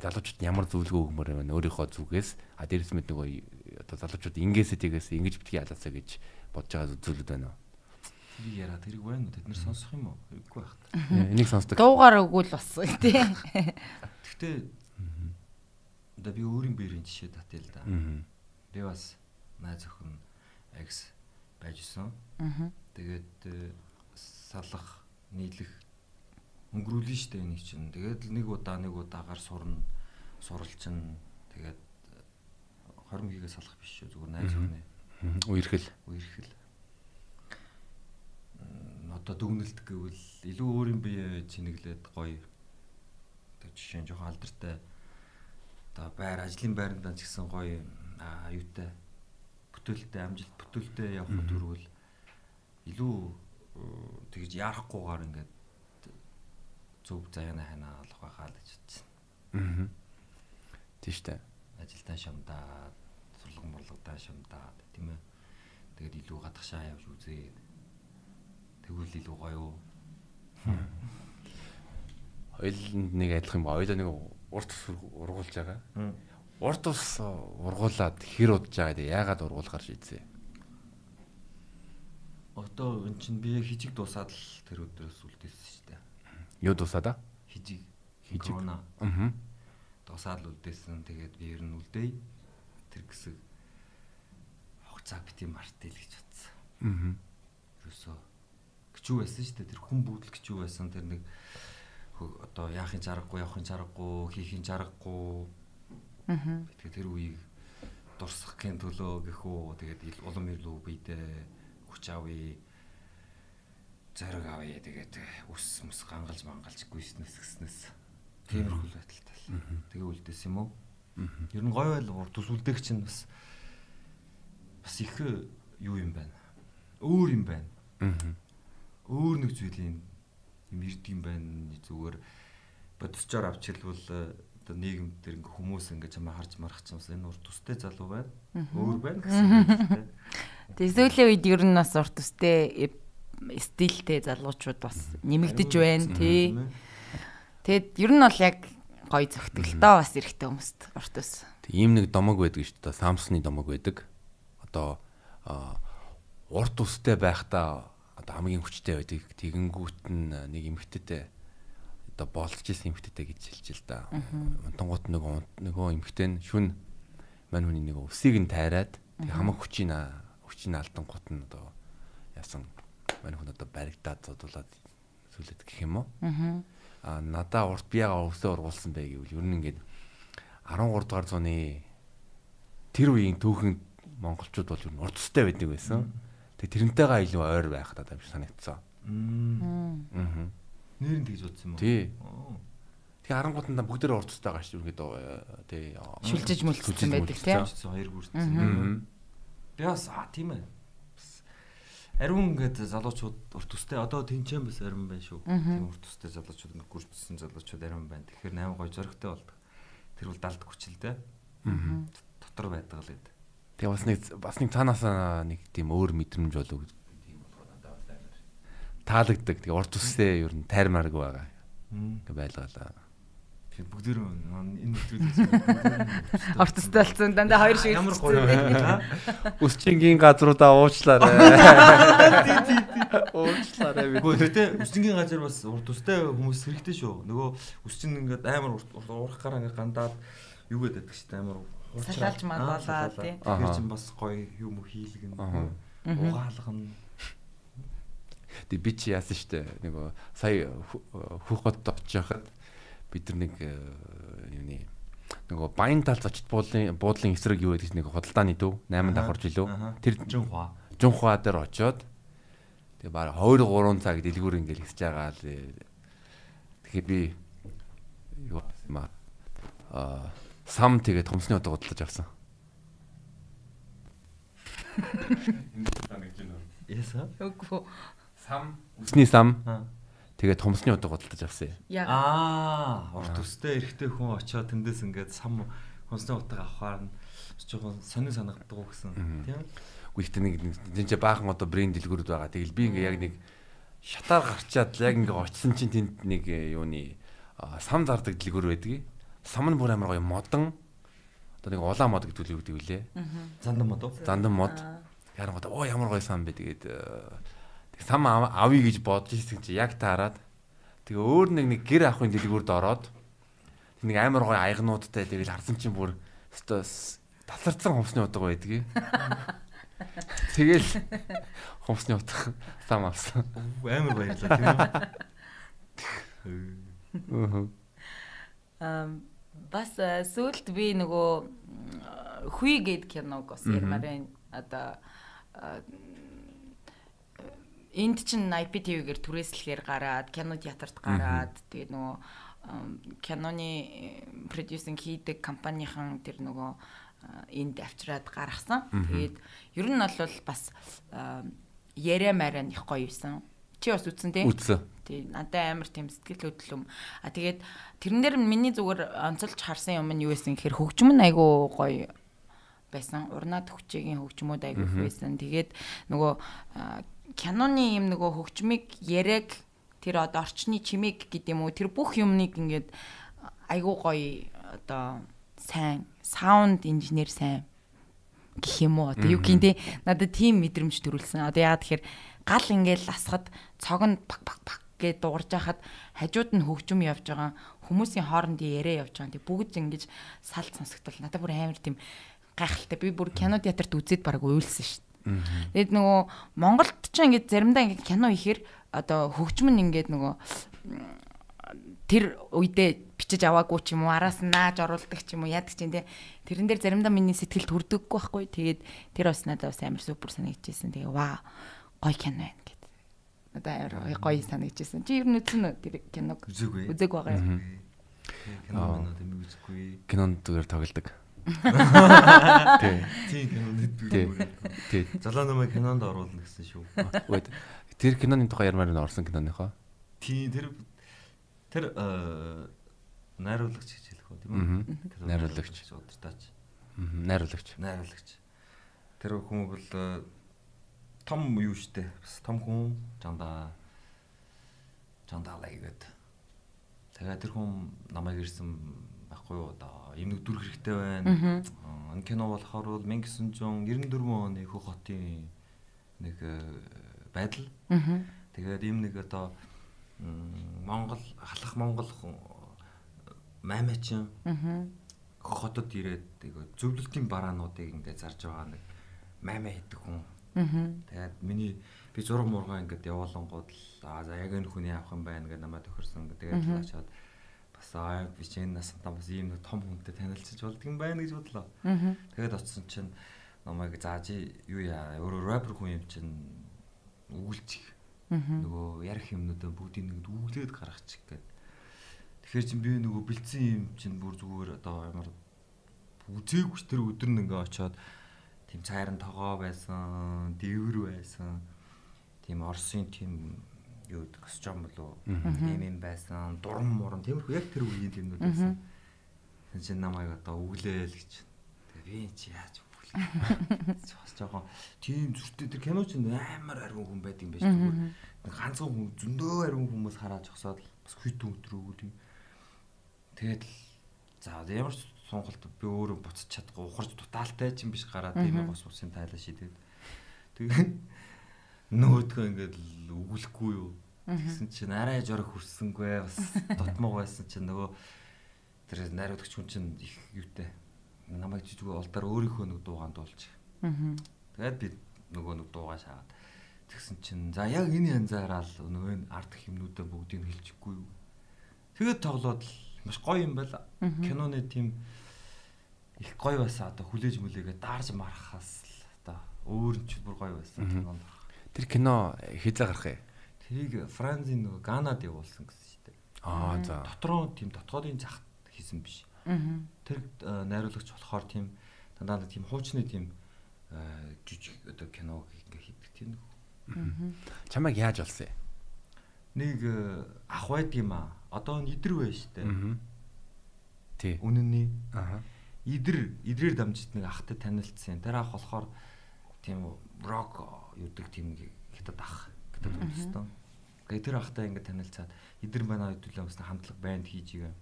залуучууд ямар зөвлөгөө өгмөр юм бэ өөрийнхөө зүгээс. А дээрээс мэд нөгөө одоо залуучууд ингээсээ тэгээс ингэж битгий алаасаа гэж бодож байгаа зүйлүүд байна уу? Тэрийг яриад хэрэг байна уу? Тэд нэр сонсох юм уу? Хэрэггүй байх та. Энийг сонсдог. Дуугаар өгвөл бас тий. Гэхдээ одоо би өөрийн биерийн жишээ татъя л да. Би бас найз охин экс байж исэн. Тэгээд салах, нийлэх өнгөрүүлнэ штэ энийг чинь. Тэгээд л нэг удаа нэг удаагаар сурна, суралцна. Тэгээд хором хийгээ салах биш шүү. Зүгээр найз охины. Үерхэл. Үерхэл. Одоо дүгнэлт гэвэл илүү өөрийн бие чинэглээд гоё. Одоо жишээ нь жоохон алдартай одоо байр ажлын байрандаа ч гэсэн гоё юутай бүтээлтэй амжилт бүтээлтэй явах төрвөл илүү тэгж яарахгүйгээр ингээд зөв заяана ханаа алах байхаа л гэж бодсон. Аа. Тийм шүү дээ. Ажилдаа шамдаад, сурлага мурлагадаа шамдаад тийм ээ. Тэгээд илүү гадагшаа явж үзээд тэгвэл илүү гоё юу. Хоёуланд нэг адилхан юм ба. Хоёулаа нэг урт ус ургуулж байгаа. Урт ус ургуулад хэр удаж байгаа дээ. Яагаад ургуулгаар шийдсэн? Одоо эн чинь би хижиг дуусаад л тэр өдрөөс үлдээсэн шүү дээ. Юу дуусаад аа? Хижиг. Корона. Аа. Дуусаад л үлдээсэн. Тэгээд би ер нь үлдээе. Тэр хэсэг хугацаа бити мартъя л гэж бодсон. Аа. Ерөөсөө гिचүү байсан шүү дээ. Тэр хүн бүгд л гिचүү байсан. Тэр нэг одоо яахын чаргагүй, явахын чаргагүй, хийхин чаргагүй. Аа. Тэгээд тэр үеийг дурсахын төлөө гэх үү. Тэгээд улам илүү биедээ хүч авъя. Зориг авъя. Тэгээд үс мүс гангалж мангалж гүйснэс гэснээс тиймэрхүү л байдалтай л. Тэгээ үлдээсэн юм уу? Ер нь гоё байл урд ус үлдээх чинь бас их юу юм байна. Өөр юм байна. Өөр нэг зүйлийн юм ирдэг юм байна. Зүгээр бодисчоор авчилвал одоо нийгэм дээр ингээ хүмүүс ингээ чамаа харж марах чамс энэ урт устэй залуу байна. Өөр байна гэсэн юм байна. Тэгээ сүүлийн үед ер нь бас урт устэй стилтэй залуучууд бас нэмэгдэж байна тий. Тэгэд ер нь бол яг гоё зөгтгөл доо бас эрэхтэй хүмүүст урт ус. Ийм нэг домог байдаг шүү дээ. Самсны домог байдаг. Одоо урт устэй байхдаа одоо хамгийн хүчтэй байдаг. Тэгэнгүүт нь нэг эмэгтэйтэй одоо болцож исэн эмэгтэйтэй гэж хэлж л да. Унтангууд нөгөө эмэгтэй нь шүн мань хүний нэг өсийг нь тайраад тэг хамаг хүчийг алдангууд нь одоо яасан мань хүн одоо баригдаад зодуулаад сүлээд гэх юм уу? Аа надаа урт би яга өсөө ургуулсан бэ гэвэл ер нь ингээд 13 дугаар зууны тэр үеийн түүхэн монголчууд бол ер нь урт устай байдаг байсан. Тэг тэрнтэйгээ илүү ойр байх надад юм санагдсан. Аа. Нэр нь тэгж бодсон юм уу? Тий. Тэгээ 13-нд бүгдээрээ урт устай гарч ерөнхийдөө тий шүлжиж мүлжсэн байдаг тий. Хоёр гүрцсэн. Би бас тийм ээ. Ариун ингээд залуучууд урт устай одоо тэнцэн бас ариун байна шүү. Тийм урт устай залуучууд ингээд гүрцсэн залуучууд ариун байна. Тэгэхээр 8 гоё зоригтой болдог. Тэр бол далд хүчил дээ. Дотор байдаг л гэдэг. Тэгээ бас нэг цаанаасаа нэг тийм өөр мэдрэмж болов тийм болохоор надад бас амар таалагддаг. Тэгээ урт устэй ер нь тайрмааргүй байгаа. Ингээ байлгаалаа. Тэгэхээр бүгдээр энэ нэвтрүүлэг урт устай болсон дандаа хоёр шиг ямар гоё байна. Үсчингийн газруудаа уучлаарай. Уучлаарай. Үгүй гэхдээ үсчингийн газар бас урт устай хүмүүс хэрэгтэй шүү. Нөгөө үсчин ингээд амар урах гараа ингээд гандаад юу гэдэг шүү дээ амар салаалж мадалаа тий. Тэгэхээр чинь бас гоё юм хийлгэн. Угаалгана. Тэг би чи яасан штэ. Нөгөө сая хүүхэд очиж байхад бид нар нэг юуны нөгөө баян талд очит буудлын эсрэг юу гэдэг нэг худалдааны төв 8 давхарж илүү. Тэр Жунхуа дээр очиод тэгээ баг 2 3 цаг дэлгүүр ингээл хэсэж байгаа л. Тэгэхээр би юу юм аа сам тэгээд хумсны утга худалдаж авсан. Энэ санагдаж байна. Яасан? Үгүй. Сам үсний сам. Тэгээд хумсны утга худалдаж авсан. Аа, урт устай эрэхтэй хүн очиод тэндээс ингээд сам хумсны утга авахаар нь жоохон сонин санагддаг уу гэсэн тийм. Үгүй ихтэй нэг энэ ч баахан одоо брэнд дэлгүүрүүд байгаа. Тэгэл би ингээд яг нэг шатаар гарчаад яг ингээд очисон чинь тэнд нэг юуны сам зардаг дэлгүүр байдгийг. Сам нь бүр амар гоё модон одоо нэг улаан мод гэдэг үү гэдэг үлээ. Зандан мод уу? Зандан мод. Ярангууд оо ямар гоё сам бэ тэгээд сам авъя гэж бодож ирсэн чи яг таарад тэгээ өөр нэг гэр авахын дэлгүүрд ороод нэг амар гоё аягнуудтай тэгэл харсан чинь бүр өстой тасарсан хумсны утга байдгийг. Тэгэл хумсны утга сам авсан. Амар баярлалаа тийм үү? Аа бас сүүлд би нөгөө Хүй гээд киног бас ярмаар байна. Одоо Энд чинь IPTV-гээр түрээслэхээр гараад, кино театрт гараад, тэгээд нөгөө киноны продюсинг хийдэг компанийн тэр нөгөө энд авчираад гаргасан. Тэгээд ер нь бол бас яриа мараа их гоё юусан. Чи бас үзсэн тий? Үзсэн. Тий, надад амар тийм сэтгэл хөдлөм. А тэгээд тэрэн дээр миний зүгээр онцолж харсан юм нь юу байсан гэхээр хөгжим нь айгүй гоё байсан. Урнаа төгчгийн хөгжмүүд айгүй их байсан. Тэгээд нөгөө киноны юм нөгөө хөгжмийг яриаг тэр одоо орчны чимээг гэдэг юм уу тэр бүх юмныг ингээд айгүй гоё одоо сайн саунд инженер сайн гэх юм уу одоо юу гин те надад тийм мэдрэмж төрүүлсэн. Одоо яагаад тэгэхээр гал ингээл асхад цог нь пак пак пак гэж дуугарч хахад хажууд нь хөгжим явж байгаа хүмүүсийн хоорондын яриа явж байгаа. Тэг бүгд ингэж салт сонсогдвол надад бүр амар тийм гайхалтай. Би бүр кино театрт үзээд бараг уйлсан шүү дээ. Тэгээд нөгөө Монголд ч ингэж заримдаа ингэ кино ихээр одоо хөгжим нь ингээд нөгөө тэр үедээ бичиж аваагүй ч юм уу араас нь нааж оруулдаг ч юм уу яадаг чинь те тэрэн дээр заримдаа миний сэтгэл төрдөггүй байхгүй. Тэгээд тэр бас надад бас амар супер санагдчихсэн. Тэгээ ваа гоё кино байна гэд. Надад амар гоё санагдчихсэн. Чи ер нь үзсэн үү тэр киног? Үзээгүй. Үзег байгаа юм. Кино надад юм үзэхгүй. Кинонд зүгээр тоглодог. Тий. Тийм кинонд үзэхгүй. Тий. Золоо намайг кинонд оруулна гэсэн шүү. Үгүй. Тэр киноны тухай ярмаар нь орсон киноныхоо. Тийм тэр найруулагч гэж хэлэх үү тийм үү? Найруулагч. Удирдаач. Найруулагч. Найруулагч. Тэр хүн бол том юу штэ. Бас том хүн жандаа гэдэг. Тэгээд тэр хүн намайг ирсэн байхгүй юу одоо юм нэг дүр хэрэгтэй байна. Энэ кино болохоор бол 1994 оны Хөх хотын нэг байдал. Тэгээд ийм нэг одоо Монгол халах Монгол маймачин Хөх хотод ирээд зөвлөлтийн бараануудыг ингээд зарж байгаа нэг маймаа хийдэг хүн. Тэгээд би зураг мургаа ингээд явуулангууд л аа за яг энэ хүний авах юм байна гэдээ намайг тохирсон. Тэгээд л очиод бас аа би чи энэ насантаа бас ийм нэг том хүнтэй танилцж болдго юм байна гэж бодлоо. Тэгээд очсон чинь намайг заа чи юу яа өөрөө рэпер хүн юм чинь өгүүлчих. Нөгөө ярих юмнуудаа бүгдийг нэг үглээд гаргачих гээд. Тэгэхээр чин би нөгөө бэлдсэн юм чинь бүр зүгээр одоо ямар үзээгүй ч тэр өдөр нь ингээ очиод тийм цайран тогоо байсан, дээвэр байсан. Тийм Оросын тийм юу гэдэг костюм болов тийм юм байсан, дуран муран тиймэрхүү яг тэр үеийн тиймнүүд байсан. Тэн чинь намайг одоо үглээл гэж. Тэгээ би чи яаж үглэх. Бас жоохон тийм зүрхтэй тэр кино чинь амар ариун хүн байдаг юм байна шүү дээ. Нэг ганцхан хүн зөндөө ариун хүмүүс хараад зогсоод л бас хүйтэн өдрөөгөө тийм. Тэгээд л за ямар ч сонголт би өөрөө буцаж чадахгүй ухарч тутаалтай ч юм биш гараад тийм гос усын тайлаа шидэд. Тэгээд нөгөөдгөө ингээд л өгүүлэхгүй юу. Тэгсэн чинь арай жорог хүрсэнгүй бас дутмаг байсан чинь нөгөө тэр найруулагч хүн чинь их юутай намайг жижиг олдоор өөрийнхөө нэг дуугаан дуулчих. Тэгээд би нөгөө нэг дуугаа шаагаад тэгсэн чинь за яг энэ янзаараа л нөгөө энэ ард хэмнүүдээ бүгдийг нь хэлчихгүй юу. Тэгээд тоглоод л маш гоё юм байла. Киноны тийм их гоё байсан одоо хүлээж мүлээгээ даарж мархахаас л одоо өөр нь ч бүр гоё байсан кинонд. Тэр кино хэзээ гарах юм? Тэрийг Францын нөгөө Ганад явуулсан гэсэн шүү дээ. Аа за. Дотроо тийм дотоодын захт хийсэн биш. Тэр найруулагч болохоор тийм дандаа нэг тийм хуучны тийм жижиг одоо киног ингээ хийдэг тийм нэг. Чамайг яаж олсон юм? Нэг ах байд юм аа. Одоо энэ идрв байна шүү дээ. Тий. Үнэнний. Аа. Идрээр дамжид нэг ахтай танилцсан. Тэр ах болохоор тийм рок юудаг тийм хятад ах хятад үндэстэн. Тэгээ тэр ахтай ингээ танилцаад идэр манай хэдүүлээ бас хамтлаг банд хийж игээ.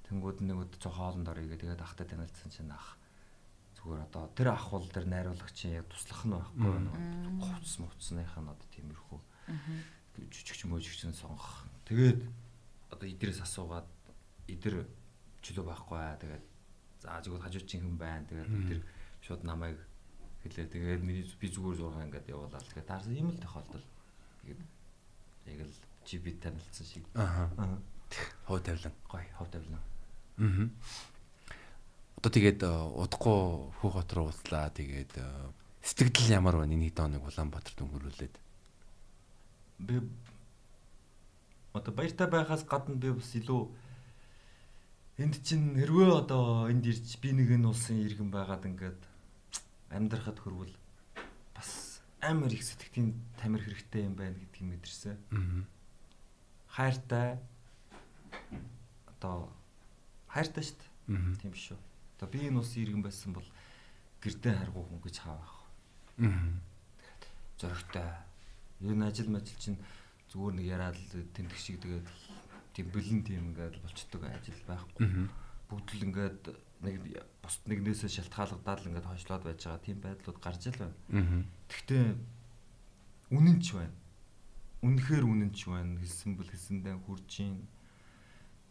Тэнгүүд нэг удаа цоо хоолнд орё гээ. Тэгээд ахтай танилцсан чинь ах зүгээр одоо тэр ах бол тэр найруулагчийн яг туслах нь байхгүй нөгөө хувцас мувцсныхаа нь одоо тиймэрхүү жижигч мөжигчин сонгох. Тэгээд одоо идрээс асуугаад идэр чөлөө байхгүй аа. Тэгээд за зүгээр хажуучин хүн байна. Тэгээд идэр шууд намайг хэлээ. Тэгээд миний би зүгээр зургаа ингээд явуулаад тэгээд таарсан юм л тохиолдол. Тэгээд яг л чи би танилцсан шиг. Аа. Хов тавилан. Гоё хов тавилан. Аа. Одоо тэгээд удахгүй Хөх хот руу ууслаа. Тэгээд сэтгэл ямар байна? Энэ хэд хоног Улаанбаатарт өнгөрүүлээд. Би одоо баяртай байхаас гадна би бас илүү энд чинь хэрвээ одоо энд ирж би нэг энэ улсын иргэн байгаад ингээд амьдрахад хөрвөл бас амар их сэтгэлийн тамир хэрэгтэй юм байна гэдгийг мэдэрсэн. Хайртай одоо хайртай шүү дээ. Тийм шүү. Одоо би энэ улсын иргэн байсан бол гэрдээ харгуу хүн гэж хаах. Тэгээд зоригтой. Ер нь ажил мажил чинь зүгээр нэг яриад л тэмдэг шиг тэгээд тийм бэлэн тийм ингээд болчдөг ажил байхгүй. Бүгд л ингээд нэг бусд нэгнээсээ шалтгаалгадаад л ингээд хойшлоод байж байгаа тийм байдлууд гарч ил байна. Тэгтээ үнэн ч байна. Үнэхээр үнэн ч байна. Хэлсэн бол хэлсэндээ хүрж гин.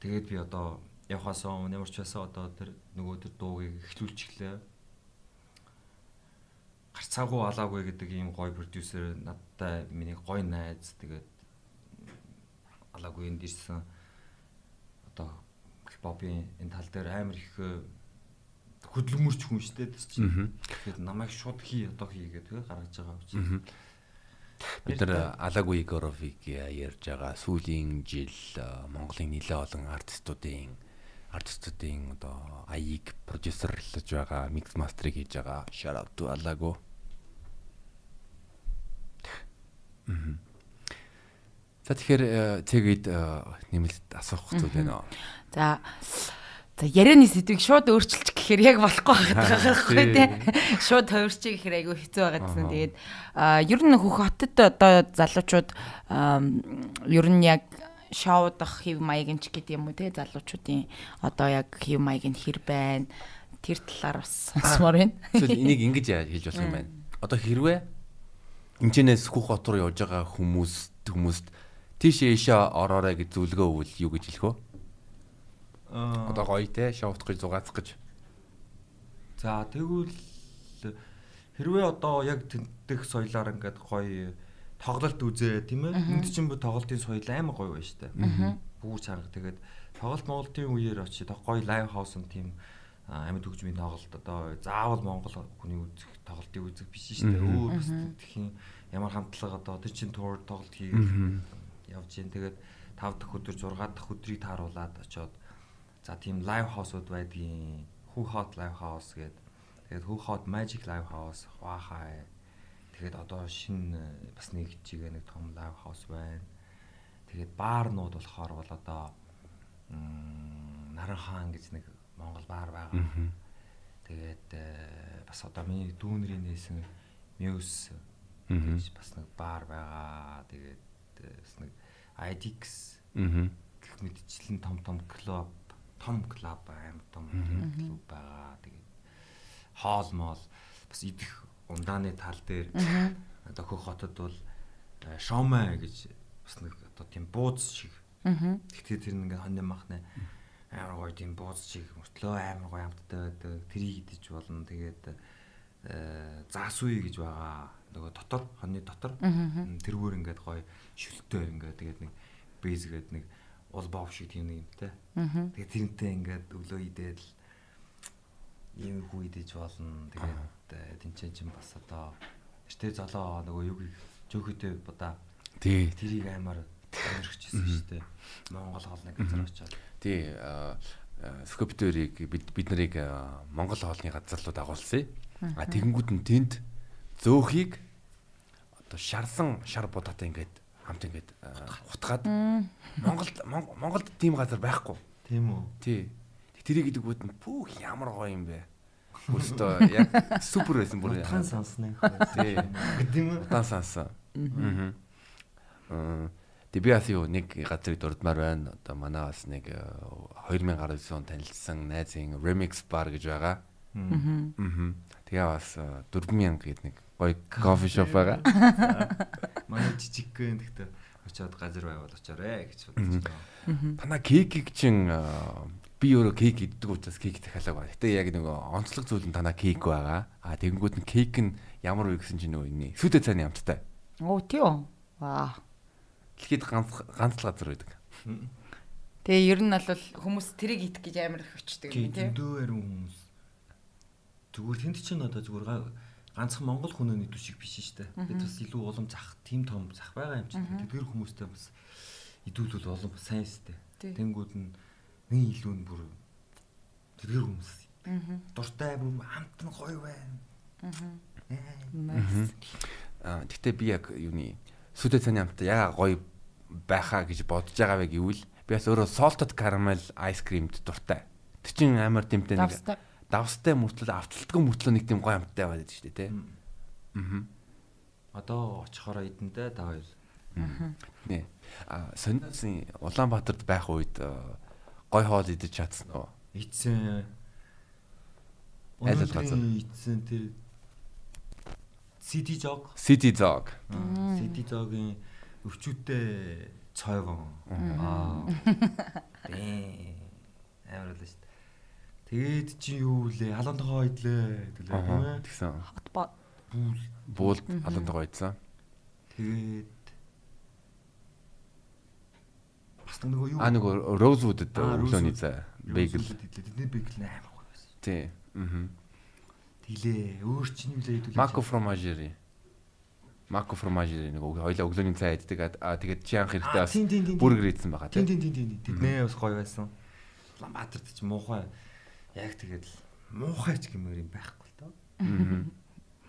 Тэгээд би одоо явхаасаа өмнө ямар ч байсан одоо тэр нөгөө тэр дуугийг эхлүүлчихлээ. Гарцаагүй алаагүй гэдэг ийм гоё продюсер надтай миний гоё найз тэгээд алаагүй энд ирсэн одоо хипхопын энэ тал дээр амар их хөдөлмөрч хүн шүү дээ тэр чинь. Тэгэхээр намайг шууд хий одоо хий гэдэг гаргаж байгаа учраас. Бид нар Алаагүй Егоровыг ярьж байгаа. Сүүлийн жил Монголын нэлээд олон артистуудын одоо аяыг продюсерлж байгаа, микс мастерыг хийж байгаа. Shout out to Алаагүй. За тэгэхээр цэгэд нэмэлт асуух зүйл байна уу? За ярианы сэдвийг шууд өөрчилчих гэхээр яг болохгүй байгаа байхгүй тий. Шууд хувирчих гэхээр айгүй хэцүү байгаа гэсэн. Тэгээд ер нь Хөх хотод одоо залуучууд ер нь яг шоудах хэв маяг нь ч гэдэг юм уу тий залуучуудын одоо яг хэв маяг нь хэр байна тэр талаар бас сонсомоор байна. Эсвэл энийг ингэж хэлж болох юм байна. Одоо хэрвээ энэчнээс Хөх хот руу явж байгаа хүмүүст тийш ийшээ ороорой гэж зөвлөгөө өгвөл юу гэж хэлэх вэ? Одоо гоё те шоудах гэж зугаацах гэж. За тэгвэл хэрвээ одоо яг тэнтэх соёлоор ингээд гоё тоглолт үзээ тийм ээ. Энд чинь бүх тоглолтын соёл амар гоё байна шүү дээ. Бүр чанга тэгээд тоглолт Монголын үеэр очиж гоё лайв хаус нь тийм амьд хөгжмийн тоглолт одоо заавал монгол хүний үзэх тоглолтыг үзэх биш шүү дээ. Өөр бас тэнтэхийн ямар хамтлага одоо тэр чинь тур тоглолт хийгээл явж гин. Тэгээд 5 дахь өдөр 6 дахь өдрийг тааруулаад очиод за тийм лайв хаусууд байдгийн. Хүү хот лайв хаус гээд тэгээд Хүү хот Magic Live House, Хуахай. Тэгээд одоо шинэ бас нэг жигээ нэг том лайв хаус байна. Тэгээд баарнууд болохоор бол одоо Наран хаан гэж нэг Монгол баар байгаа. Тэгээд бас одоо миний дүүнрийн нээсэн Muse гэж бас нэг баар байгаа. Тэгээд бас нэг IDX гэх мэтчлэн том том клуб, том клуб аим том клуб байгаа. Тэгээд хоол моол бас идэх ундааны тал дээр одоо Хөх хотод бол шомай гэж бас нэг одоо тийм бууз шиг. Тэгтээ тэр нэг хонь махны амар гоё тийм бууз шиг мөртлөө амар гоё амттай байдаг. Тэрийг идэж болно. Тэгээд заасуй гэж байгаа. Нөгөө дотор хоньны дотор тэрүүгээр ингээд гоё шүлтөө ингээд тэгээд нэг бейз гээд нэг уул бов шиг тийм нэг юмтай. Тэгээд тэрнтэй ингээд өглөө идээд л ийм хүү идэж болно. Тэгээд тэнцэн чинь бас одоо нэртэй золоо нөгөө югийг жөөхөдөө будаа. Тий. Тэрийг амар өнөрхчихсэн шүү дээ. Монгол хоолны газар очоод. Тий. Скөптөрийг бид нарыг Монгол хоолны газарлууд агуулсан. А тэгэнгүүт нь тэнд зөөхийг одоо шарсан шар будаатай ингээд хамт ингээд хутгаад Монголд тийм газар байхгүй. Тийм үү? Тий. Тэрийг гэдэг нь пүүх ямар гоё юм бэ. Өөртөө яг супер байсан бүр. Утгаан сансан юм. Тий. Гэдэм үү? Утгаан сансан. Аа. Тэг би бас юу нэг газрыг дурдмаар байна. Одоо манай бас нэг 2019 он танилцсан найзын Remix Bar гэж байгаа. Тэгээ бас 4000 гээд нэг гоё кофе шоп байгаа. Манай жижигхэн гэхдээ очиод газар байвал очоорой гэж бодож байна. Танаа кейкийг чин би өөрөө кейк иддэг учраас кейк захиалаг байна. Гэтэ яг нөгөө онцлог зүйл нь танаа кейк байгаа. А тэгэнгүүт нь кейк нь ямар вэ гэсэн чинь нөгөө энэ сүйдэ цайны амттай. Оо тийм үү. Ваа. Дэлхийд ганц л газар байдаг. Тэгээ ер нь бол хүмүүс тэрийг идэх гэж амар их өчтдөг юм тийм. Зөндөө ариун хүмүүс. Зүгээр тэнд чинь одоо зүгээр ганцхан монгол хүний идүү шиг биш шүү дээ. Бид бас илүү улам зах тийм том зах байгаа юм чинь. Тэдгэр хүмүүстэй бас идүүлвэл улам сайн шүү дээ. Тэнгүүд нь нэг илүү нь бүр тэдгэр хүмүүс. Дуртай бүр амт нь гоё байна. Nice. Аа тэгтээ би яг юуны сүдэ цааны амттай яга гоё байхаа гэж бодож байгаа вэ гэвэл би бас өөрөө salted caramel ice cream-д дуртай. Тэр чинь амар тэмтэй нэг давстай мөртлөө авталтгүй мөртлөө нэг тийм гоё амттай байгаад байдаг шүү дээ, тэ. Одоо очихороо идэндээ та хоёр. Нэ. А сониосын Улаанбаатарт байх үед гоё хоол идэж чадсан уу? Идсэн. Аль аль газар? Идсэн тэр City Dog. City Dog. City Dog-ийн өвчүүтэй цойгон. Аа. Тэ. Амар л шүү дээ. Тэгээд чи юу лээ? Халуун тогоо идлээ гэдэг лээ тийм ээ. Тэгсэн. Хот Бүүл. Буулд халуун тогоо идсэн. Тэгээд бас нөгөө юу? А нөгөө Rosewood-д өглөөний цай. Bagel. Идлээ. Тэдний bagel амар гоё байсан. Тий. Аа. Тэглээ. Өөр чинь юу лээ идүүлээ. Мако фромажери. Мако фромажери нөгөө хоёлаа өглөөний цай иддэг. А тэгээд чи анх хэрэгтэй бас бургер идсэн байгаа тий. Тийм. Тэднээ бас гоё байсан. Улаанбаатарт чи муухай. Яг тэгээд л муухай ч гэмээр юм байхгүй л доо.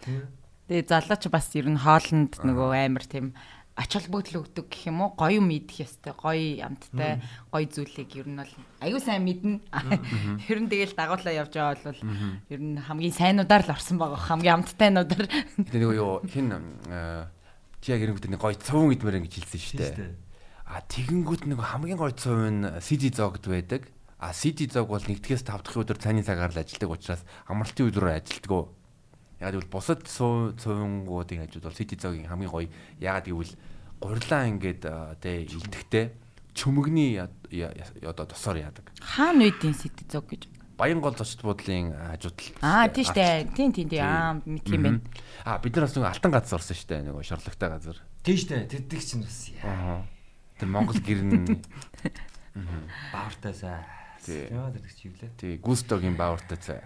Тий. Тэгээ залууч бас ер нь хоолнд нөгөө амар тийм ач холбогдол өгдөг гэх юм уу? Гоё юм идэх ёстой, гоё амттай, гоё зүйлийг ер нь бол аюу сайн мэднэ. Ер нь тэгэл дагуулаа явж байгаа бол ер нь хамгийн сайнуудаар л орсон байгаа, хамгийн амттайнуудаар. Тэгээ нөгөө юу хин чи яг эрэнгүүт нэг гоё цуван идмээр ингэж хэлсэн шүү дээ. А тэгэнгүүт нөгөө хамгийн гоё цуван нь City Dog-д байдаг. А City Dog бол 1-р 5 дахь өдөр цайны цагаар л ажилладаг учраас амралтын өдрөөр ажилладаг. Яг гэвэл бусад цувангуудын хажууд бол City Dog-ийн хамгийн гоё. Яагаад гэвэл гурлаа ингээд тэ илтгэхдээ чөмөгний одоо тосоор яадаг. Хаана үйдийн City Dog гэж? Баянгол зочд буудлын хажууд л. Аа тийм штэ. Тийм. Аа мэдх юм байна. Аа бид нар бас нөгөө алтан газар орсон штэ, нөгөө шорлогтой газар. Тийм штэ. Тэддэг чинь бас яа. Тэр Монгол гэрн баавартай цай. Яа тэр чи юу лээ? Тий, Густогийн баавартай цай.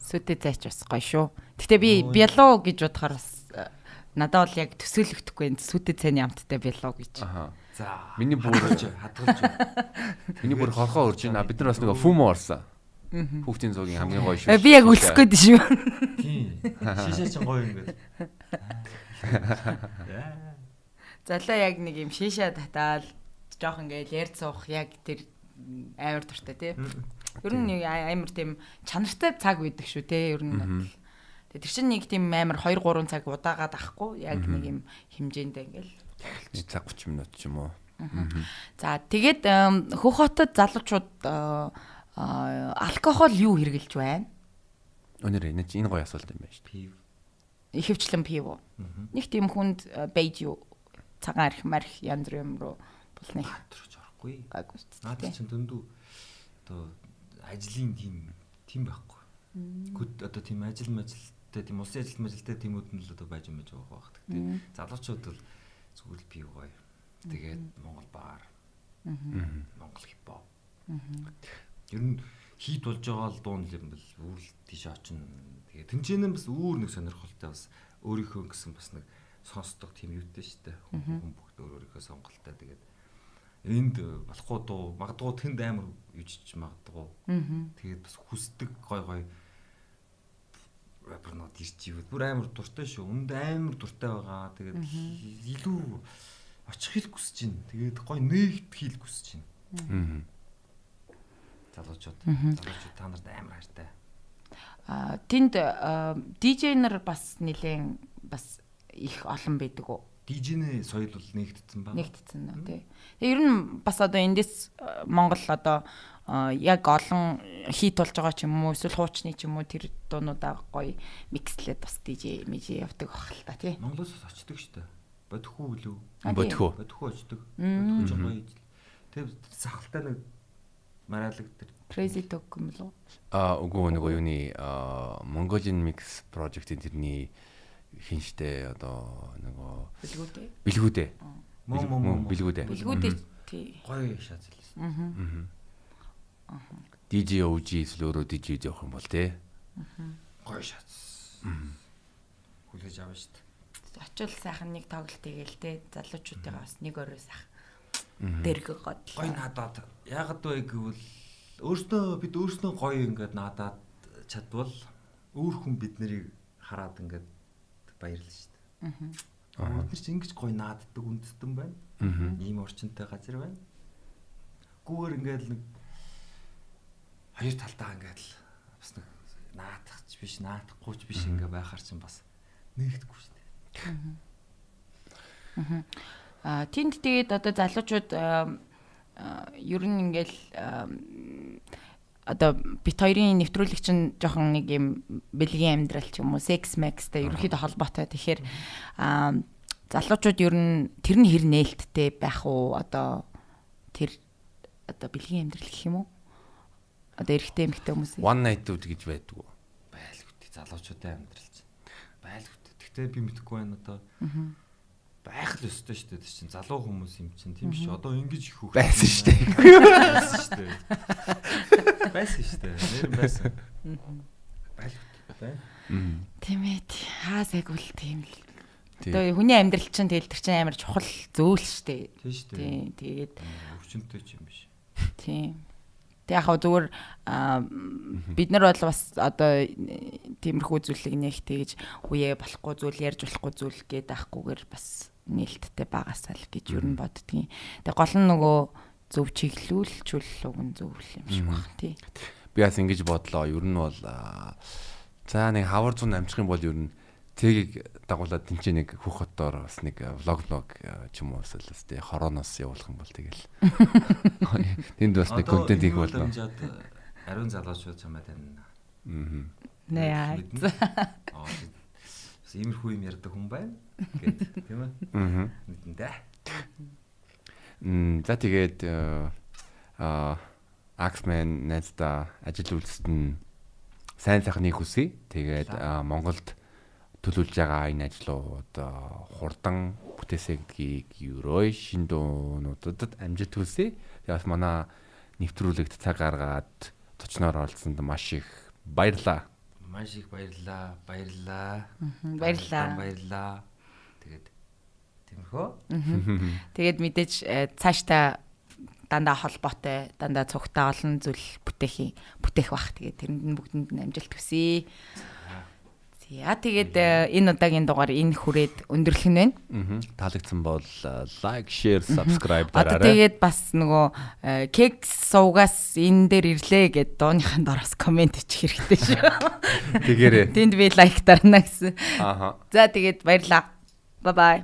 Сүтэ цайч бас гоё шүү. Гэтэ би бялуу гэж бодохоор бас надад бол яг төсөөлөгдөхгүй энэ сүтэ цайны амттай бялуу гэж. Аа. За. Миний бүр хадгалж. Миний бүр хорхоо урж байна. Бид нар бас нөгөө фүмо орсон. Хүүхдийн зуугийн хамгийн гоё шүү. Би яг үлсэх гээд шүү. Тийм. Шишээ чинь гоё ингээд. Залаа яг нэг юм шишээ татаал жоох ингээд ярьд суух яг тэр амар дуртай тий. Ер нь нэг амар тийм чанартай цаг үйдэг шүү тий. Ер нь бол. Тэгээ тэр чинь нэг тийм амар 2 3 цаг удаагаад ахгүй яг нэг юм хэмжээндээ ингээл нэг цаг 30 минут ч юм уу. За тэгээд Хөх хотод залуучууд алкогол юу хэрэглэж байна? Өнөр энэ чинь энэ гоё асуулт юм байна шүү дээ. Пив. Ихэвчлэн пив. Нэг тийм хүнд байж юу цагаан арх марх янз бүр юм руу болныг хатарч орохгүй. Гайгүй шүү дээ. Наад чинь дөндүү одоо ажлын тийм байхгүй. Гүд одоо тийм ажил мажилтай тийм улсын ажил мажилтай тиймүүд нь л одоо байж юм байж байгаа байх. Тэгтээ залуучууд бол зүгээр л пив гоё. Тэгээд Монгол бар. Монгол хипхоп. Ер нь хийд болж байгаа л дуун юм бол бүр л тийш очино. Тэгээ тэнцэнэ бас өөр нэг сонирхолтой бас өөрийнхөө гэсэн бас нэг сонсдог тийм юутай шүү дээ. Хүн бүгд өөр өөрийнхөө сонголттой. Тэгээд энд болохгүй дуу магадгүй тэнд амар юужиж магадгүй. Тэгээд бас хүсдэг гой гой рэпернууд ирж ивэл бүр амар дуртай шүү. Үнд амар дуртай байгаа. Тэгээд илүү очих хэл хүсэж байна. Тэгээд гой нэгт хэл хүсэж байна. Залуучууд та нарт амар хайртай. Аа тэнд DJ нар бас нэлээд бас их олон байдаг уу? DJ-ний соёл бол нэгтсэн байна. Нэгтсэн нөө тий. Тэгээ ер нь бас одоо эндээс Монгол одоо яг олон хит болж байгаа ч юм уу эсвэл хуучны ч юм уу тэр дуунуудаа гоё микслээд бас DJ мижи явдаг байх л та тий. Монголоос очдөг шүү дээ. Бодхүү билүү? Бодхүү. Бодхүү очдөг. Бодхүү ч гоё. Тэр сахалтай нэг мараалаг тэр Crazy Dog юм болов уу? Аа үгүй нөгөө юуны Mongolian Mix Project-ийн тэрний хин штэ одоо нөгөө бэлгүүдээ. Бэлгүүдээ. Мөн бэлгүүдээ. Бэлгүүдээ тий. Гоё шааз л. DJ OG эсвэл өөрөө DJ явах юм бол тий. Гоё шатс. Хүлээж авна шүү дээ. Очил сайхан нэг тоглолт хийгээл те залуучуудыгаа бас нэг өрөө сайхан дэрэг год. Гоё наадаад яагаад вэ гэвэл өөртөө бид өөрснөө гоё ингээд наадаад чадвал өөр хүн бид нарыг хараад ингээд баярлна шүү дээ. Бид нар чи ингэж гоё нааддаг үндэстэн байна. Ийм орчинтой газар байна. Гүүгээр ингээд нэг хоёр талдаа ингээд л бас нэг наадах ч биш, наадахгүй ч биш ингээд байхаар чинь бас нэгдэхгүй шүү дээ. Аа тэнд тэгээд одоо залуучууд ер нь ингээл одоо бит хоёрын нэвтрүүлэг чинь жоохон нэг юм бэлгийн амьдрал ч юм уу секс макстай ерөнхийдөө холбоотой. Тэгэхээр залуучууд ер нь тэр нь хэр нээлттэй байх уу? Одоо тэр одоо бэлгийн амьдрал гэх юм уу? Одоо эрэгтэй эмэгтэй хүмүүс one night-ууд гэж байдаг уу? Байлгүй залуучуудын амьдрал чинь. Байлгүй. Гэхдээ би мэдэхгүй байна одоо. Байх л ёстой шүү дээ. Тэр чинь залуу хүмүүс юм чинь тийм шүү. Одоо ингэж их хүүхд байсан шүү дээ. Байсан шүү дээ. Байсан шүү дээ. Нэр байсан. Байлгүй байна. Тийм ээ. Хаа сайгүй л тийм л. Одоо хүний амьдрал чинь тэгэл тэр чинь амар чухал зүйл шүү дээ. Тийм шүү дээ. Тийм. Тэгээд өвчнөтэй ч юм биш. Тийм. Тэг яг хав зүгээр бид нар бол бас одоо тиймэрхүү зүйлийг нэг тэгж үе болохгүй зүйл ярьж болохгүй зүйл гээд авахгүйгээр бас нээлттэй багасаа л гэж ер нь боддгийн. Тэг гол нь нөгөө зөв чиглүүлчүүл уг нь зөв юм шиг байна тий. Би бас ингэж бодлоо. Ер нь бол за нэг хавар зүүн амжих юм бол ер нь цэгийг дагуулад тэнцээ нэг хөх хотоор бас нэг влог ч юм уу бас тий хорооноос явуулах юм бол тэгэл тэнд бас нэг контент хийх болно. Ариун залуучууд чамаа танина. Нэ яа. Бас иймэрхүү юм ярьдаг хүн байна гэд тийм ээ. Мэдэн дээ. За тэгээд Axman найздаа ажил үйлсэд нь сайн сайхныг хүсье. Тэгээд Монголд төлөвлөж байгаа энэ ажлууд хурдан бүтээсэй гэдгийг ерөөе шин дуунуудад амжилт хүсье. Тэгээд бас манай нэвтрүүлэгт цаг гаргаад зочноор оролцсонд маш их баярлалаа. Маш их баярлалаа. Баярлалаа. Баярлалаа. Баярлалаа. Тэгээд тиймэрхүү. Тэгээд мэдээж цаашдаа дандаа холбоотой, дандаа цугтай олон зүйл бүтээх бах. Тэгээд тэрэнд нь бүгдэнд нь амжилт хүсье. За тэгээд энэ удаагийн дугаар энэ хүрээд өндөрлөх нь байна. Таалагдсан бол like, share, subscribe дараарай. Одоо тэгээд бас нөгөө кекс сувгаас энэ дээр ирлээ гэд дууныхын доор бас комент бичих хэрэгтэй шүү. Тэгээрэй. Тэнд би лайк дарна гэсэн. Ааха. За тэгээд баярлалаа. Bye bye.